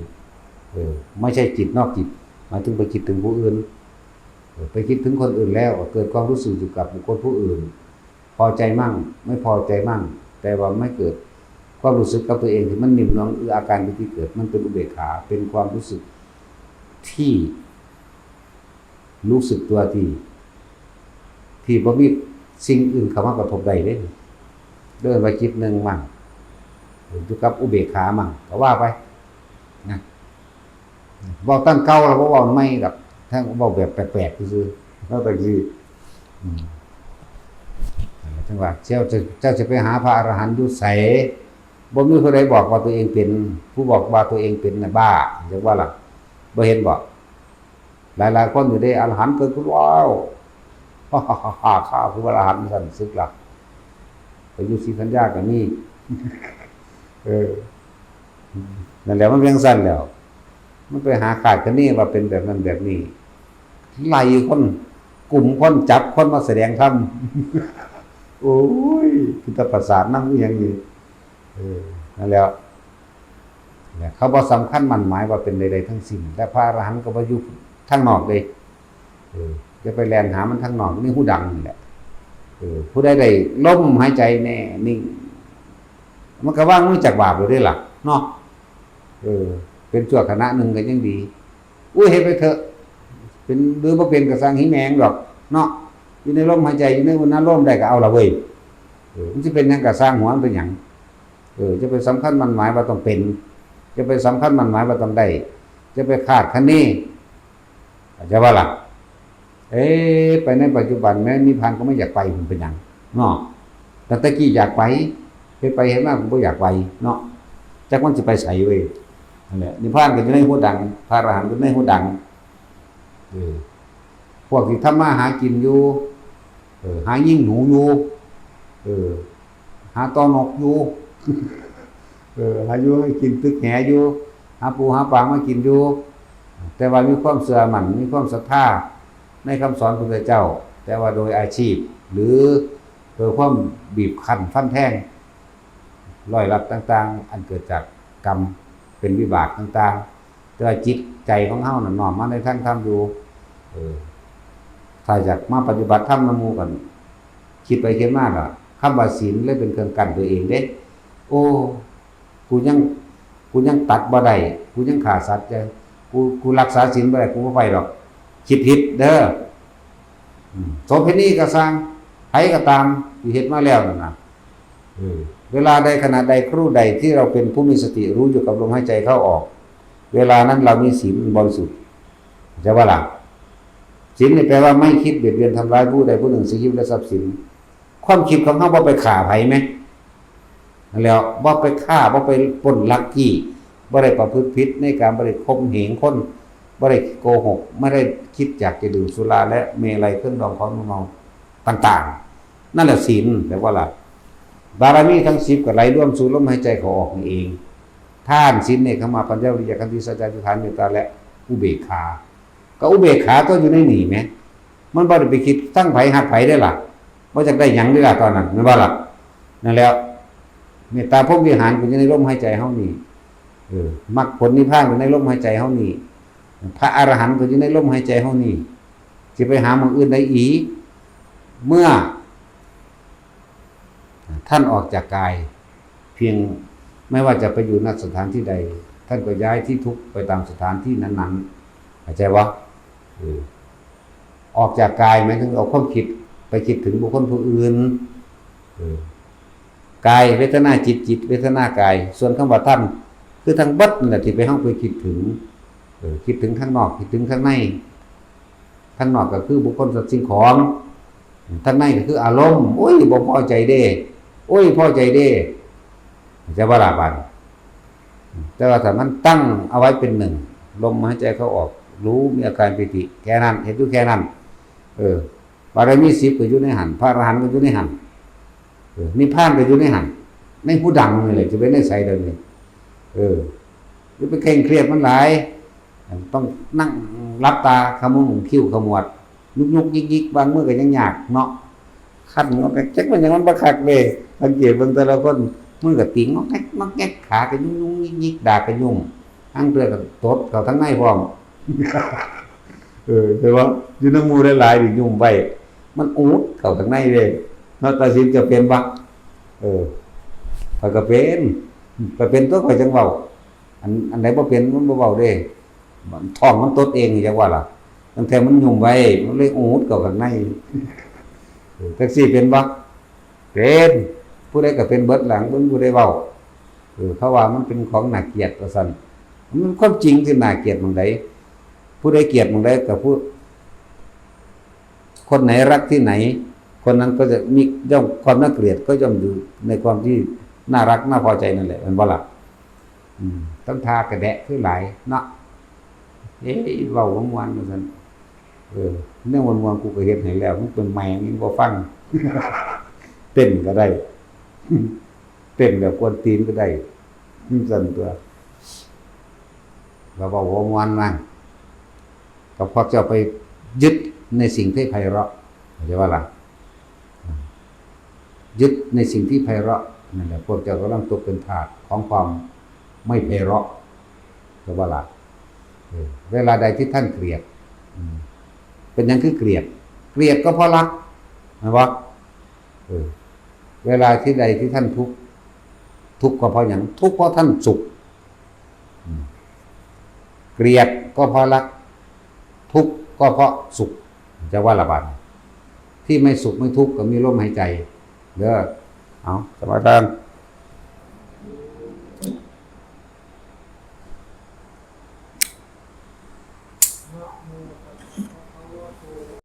เออ ไม่ใช่จิตนอกจิต หมายถึงไปคิดถึงผู้อื่น เออ ไปคิดถึงคนอื่นแล้ว เกิดความรู้สึกอยู่กับบุคคลผู้อื่น พอใจมั่ง ไม่พอใจมั่ง แต่ว่าไม่เกิดความรู้สึกกับตัวเองที่มันนิ่มนวล เออ อาการที่เกิดมันเป็นอุเบกขา เป็นความรู้สึกที่รู้สึกตัวที่ ที่บ่มีสิ่งอื่นเข้ามากระทบได้เลย เดินไปจิตหนึ่งมั่ง อยู่กับอุเบกขามั่งก็ว่าไปนะ เว้าตั้งเก่าแล้วบ่เว้าใหม่ดอก ทั้งเว้าแบบแปลกๆซื่อๆ แล้วแต่สิ อืม จังว่าเจ้าจะ เจ้าจะไปหาพระอรหันต์อยู่ไส บ่มีผู้ใดบอกว่าตัวเองเป็น ผู้บอกว่าตัวเองเป็นน่ะบ้า จังว่าล่ะ บ่เห็นบ่ หลายๆคนอยู่ได้อรหันต์เกิดขึ้นแล้ว ฮ่าฮ่าฮ่าฮ่า ข้าคือพระอรหันต์ ซั่น สึกละ ไปอยู่ศรีธัญญาก็มี เออ นั่นแหละ มันเป็นจั่งซั่นแหล้ว มันไปหาคาดคะเนว่าเป็นแบบนั้นแบบนี้ ไล่คน กลุ่มคน จับคนมาแสดงธรรม โอ้ย เป็นตาประสาทนำอีหยังนี่ เออ นั่นแหล้ว เนี่ย เขาบ่สำคัญหมั้นหมายว่าเป็นใดๆทั้งสิ้น และพระอรหันต์ก็บ่อยู่ทางนอกเด้ เออ จะไปแล่นหามันทางนอก ในฮูดังนี่แหละ เออ ผู้ใดได้ลมหายใจแน่นิ่ง มันก็วางมือจากบาปเลยเด้ล่ะ เนาะ เออ เป็นชั่วขณะหนึ่งก็ยังดี อุ้ย เฮ็ดไปเถอะ เป็นหรือบ่เป็นก็ซ่าง หิแมงดอก เนาะ อยู่ในลมหายใจ อยู่ในอุณาโลมได้ก็เอาละเว้ย เออ มันสิเป็นหยังก็ซ่าง หัวมันเป็นหยัง เออ จะไปสำคัญหมั้นหมายว่าต้องเป็น จะไปสำคัญหมั้นหมายว่าต้องได้ จะไปคาดคะเน เข้าใจบ่ล่ะ เอ๊ะ ไปในปัจจุบันแม้นิพพานก็ไม่อยากไป มันเป็นหยัง เนาะ แต่ตะกี้อยากไป เฮ็ดไปเฮ็ดมาก็บ่อยากไป เนาะ จักมันสิไปไสเว้ย นั่นแหละ นิพพานก็อยู่ในฮูดัง พระอรหันต์ก็อยู่ในฮูดัง เออ พวกที่ทำมาหากินอยู่ เออ หายิงหนูอยู่ เออ หาต่อนกอยู่ เออ หาอยู่ให้กิน ตึกแหอยู่ หาปูหาปลามากินอยู่ แต่ว่ามีความเชื่อมั่น มีความศรัทธาในคำสอนพระพุทธเจ้า แต่ว่าโดยอาชีพ หรือโดยความบีบคั้นฟันแทง รอยรับต่างๆ อันเกิดจากกรรม เป็นวิบากต่างๆ แต่ว่าจิตใจของเฮาน่ะน้อมมาในทางธรรมอยู่ เออ ถ้าอยากมาปฏิบัติธรรมนำหมู่กัน คิดไปคิดมาล่ะ คำว่าศีลเลยเป็นเครื่องกั้นตัวเองเด้ โอ้ กูยัง กูยังตัดบ่ได้ กูยังฆ่าสัตว์อยู่ กู กูรักษาศีลบ่ได้ กูบ่ไปดอก คิดผิดเด้อ อืม โสเภณีก็ซ่าง ไผก็ตามที่เฮ็ดมาแล้วนั่นน่ะ เออ เวลาใดขณะใดครู่ใดที่เราเป็นผู้มีสติรู้อยู่กับลมหายใจเข้าออก เวลานั้นเรามีศีลอันบริสุทธิ์ เข้าใจบ่ล่ะ ศีลนี่แปลว่าไม่คิดเบียดเบียนทำร้ายผู้ใดผู้หนึ่ง ชีวิตและทรัพย์สิน ความคิดของเฮาบ่ไปฆ่าไผแหม นั่นแหล้ว บ่ไปฆ่า บ่ไปปล้นลักจี้ บ่ได้ประพฤติผิดในกาม บ่ได้ข่มเหงคน บ่ได้โกหก ไม่ได้คิดอยากจะดื่มสุราและเมรัยเครื่องดองของมึนเมาต่างๆ นั่นแหละศีล แปลว่าล่ะ บารมีทั้งสิบก็ไหลรวมสู่ลมหายใจเข้าออกนี่เอง ทาน ศีล เนกขัมมะ ปัญญา วิริยะ ขันติ สัจจะ อธิษฐาน เมตตา และอุเบกขา ก็อุเบกขาตัวอยู่ในนี่แหม มันบ่ได้ไปคิดทั้งไผฮักไผได้ล่ะ บ่อยากได้หยังได้ล่ะตอนนั้น แม่นบ่ล่ะ นั่นแหล้ว เมตตาพรหมวิหารก็อยู่ในลมหายใจเฮานี่ เออ มรรคผลนิพพานก็ในลมหายใจเฮานี่ พระอรหันต์ก็อยู่ในลมหายใจเฮานี่ สิไปหาหม่องอื่นได้อีก เมื่อ ท่านออกจากกาย เพียงไม่ว่าจะไปอยู่ณสถานที่ใด ท่านก็ย้ายที่ทุกข์ไปตามสถานที่นั้นๆ เข้าใจบ่ เออ ออกจากกายหมายถึงเอาความคิดไปคิดถึงบุคคลผู้อื่น เออ กายเวทนาจิต จิตเวทนากาย ส่วนคำว่าธรรม คือทั้งเบิดนั่นแหละที่ไปเฮาไปคิดถึง เออ คิดถึงข้างนอก คิดถึงข้างใน ข้างนอกก็คือบุคคลสัตว์สิ่งของ ข้างในก็คืออารมณ์ โอ้ย บ่พอใจเด้ โอ้ย พอใจเด้ จะว่าละบาด แต่ว่าถ้ามันตั้งเอาไว้เป็นหนึ่ง ลมหายใจเข้าออก รู้ มีอาการปีติ แค่นั้น เฮ็ดอยู่แค่นั้น เออ บารมีสิบก็อยู่ในหั่น พระอรหันต์ก็อยู่ในหั่น เออ นิพพานก็อยู่ในหั่น ในฮูดังนี่แหละ จะไปในไสเดี๋ยวนี้ เออ อย่าไปเคร่งเครียดมันหลาย ต้องนั่งหลับตา ขมวดคิ้วขมวด ยุกยุกยิกยิก บางมื้อก็ยังยากเนาะ คันงอกแงก จักมันหยังมันบ่คักเด้ สังเกตเบิ่งแต่ละคน มือก็ติงงอกแงกงอกแงก ขาก็ยุ่งยุ่งยิกยิก ดากก็ยุ่ง ลางเทื่อก็ตดเข้าทางในพร้อม เออ แต่ว่าอยู่นำหมู่หลายๆนี่ยุ่งไว้ มันอุดเข้าทางในเด้ เนาะ ตัดสินจะเป็นบ่ เออ ข้อยก็เป็น ข้อยเป็นตัว ข้อยจั่งเว้า อัน อันใดบ่เป็นมันบ่เว้าเด้ ท้องมันตดเองจั่งว่าล่ะ ตั้งแต่มันหยุมไว้ มันเลยอูดเข้าข้างใน เออ จั่งซี้เป็นบ่ เป็น ผู้ใดก็เป็นเบิดล่ะ เบิ่งผู้ใดเว้า เออ เขาว่ามันเป็นของน่าเกลียดว่าซั่น มันความจริงที่น่าเกลียดหม่องใด ผู้ใดเกลียดหม่องใดก็ผู้ คนไหนรักที่ไหน คนนั้นก็จะมี ย่อม ความน่าเกลียดก็ย่อมอยู่ในความที่น่ารักน่าพอใจนั่นแหละ แม่นบ่ล่ะ อืม ตั้งท่ากระแดะคือหลายเนาะ เอ้ย เว้าม่วนๆว่าซั่น เออ แนวม่วนๆกูก็เฮ็ดให้แล้ว มึงเป็นแม่มึงบ่ฟัง เต้นก็ได้ เต้นแบบกวนตีนก็ได้ ซั่นตั๊ว ก็เว้าม่วนๆ ว่า ก็พวกเจ้าไปยึดในสิ่งที่ไพเราะ เข้าใจบ่ล่ะ ยึดในสิ่งที่ไพเราะ นั่นแหละ พวกเจ้ากำลังตกเป็นทาสของความไม่ไพเราะ เข้าใจบ่ล่ะ เออ เวลาใดที่ท่านเกลียด อืม เป็นหยังคือเกลียด เกลียดก็เพราะรัก แม่นบ่ เออ เวลาที่ใดที่ท่านทุกข์ ทุกข์ก็เพราะหยัง ทุกข์เพราะท่านสุข อืม เกลียดก็เพราะรัก ทุกข์ก็เพราะสุข จะว่าละบาด ที่ไม่สุขไม่ทุกข์ก็มีลมหายใจ เด้อ เอา สมาทาน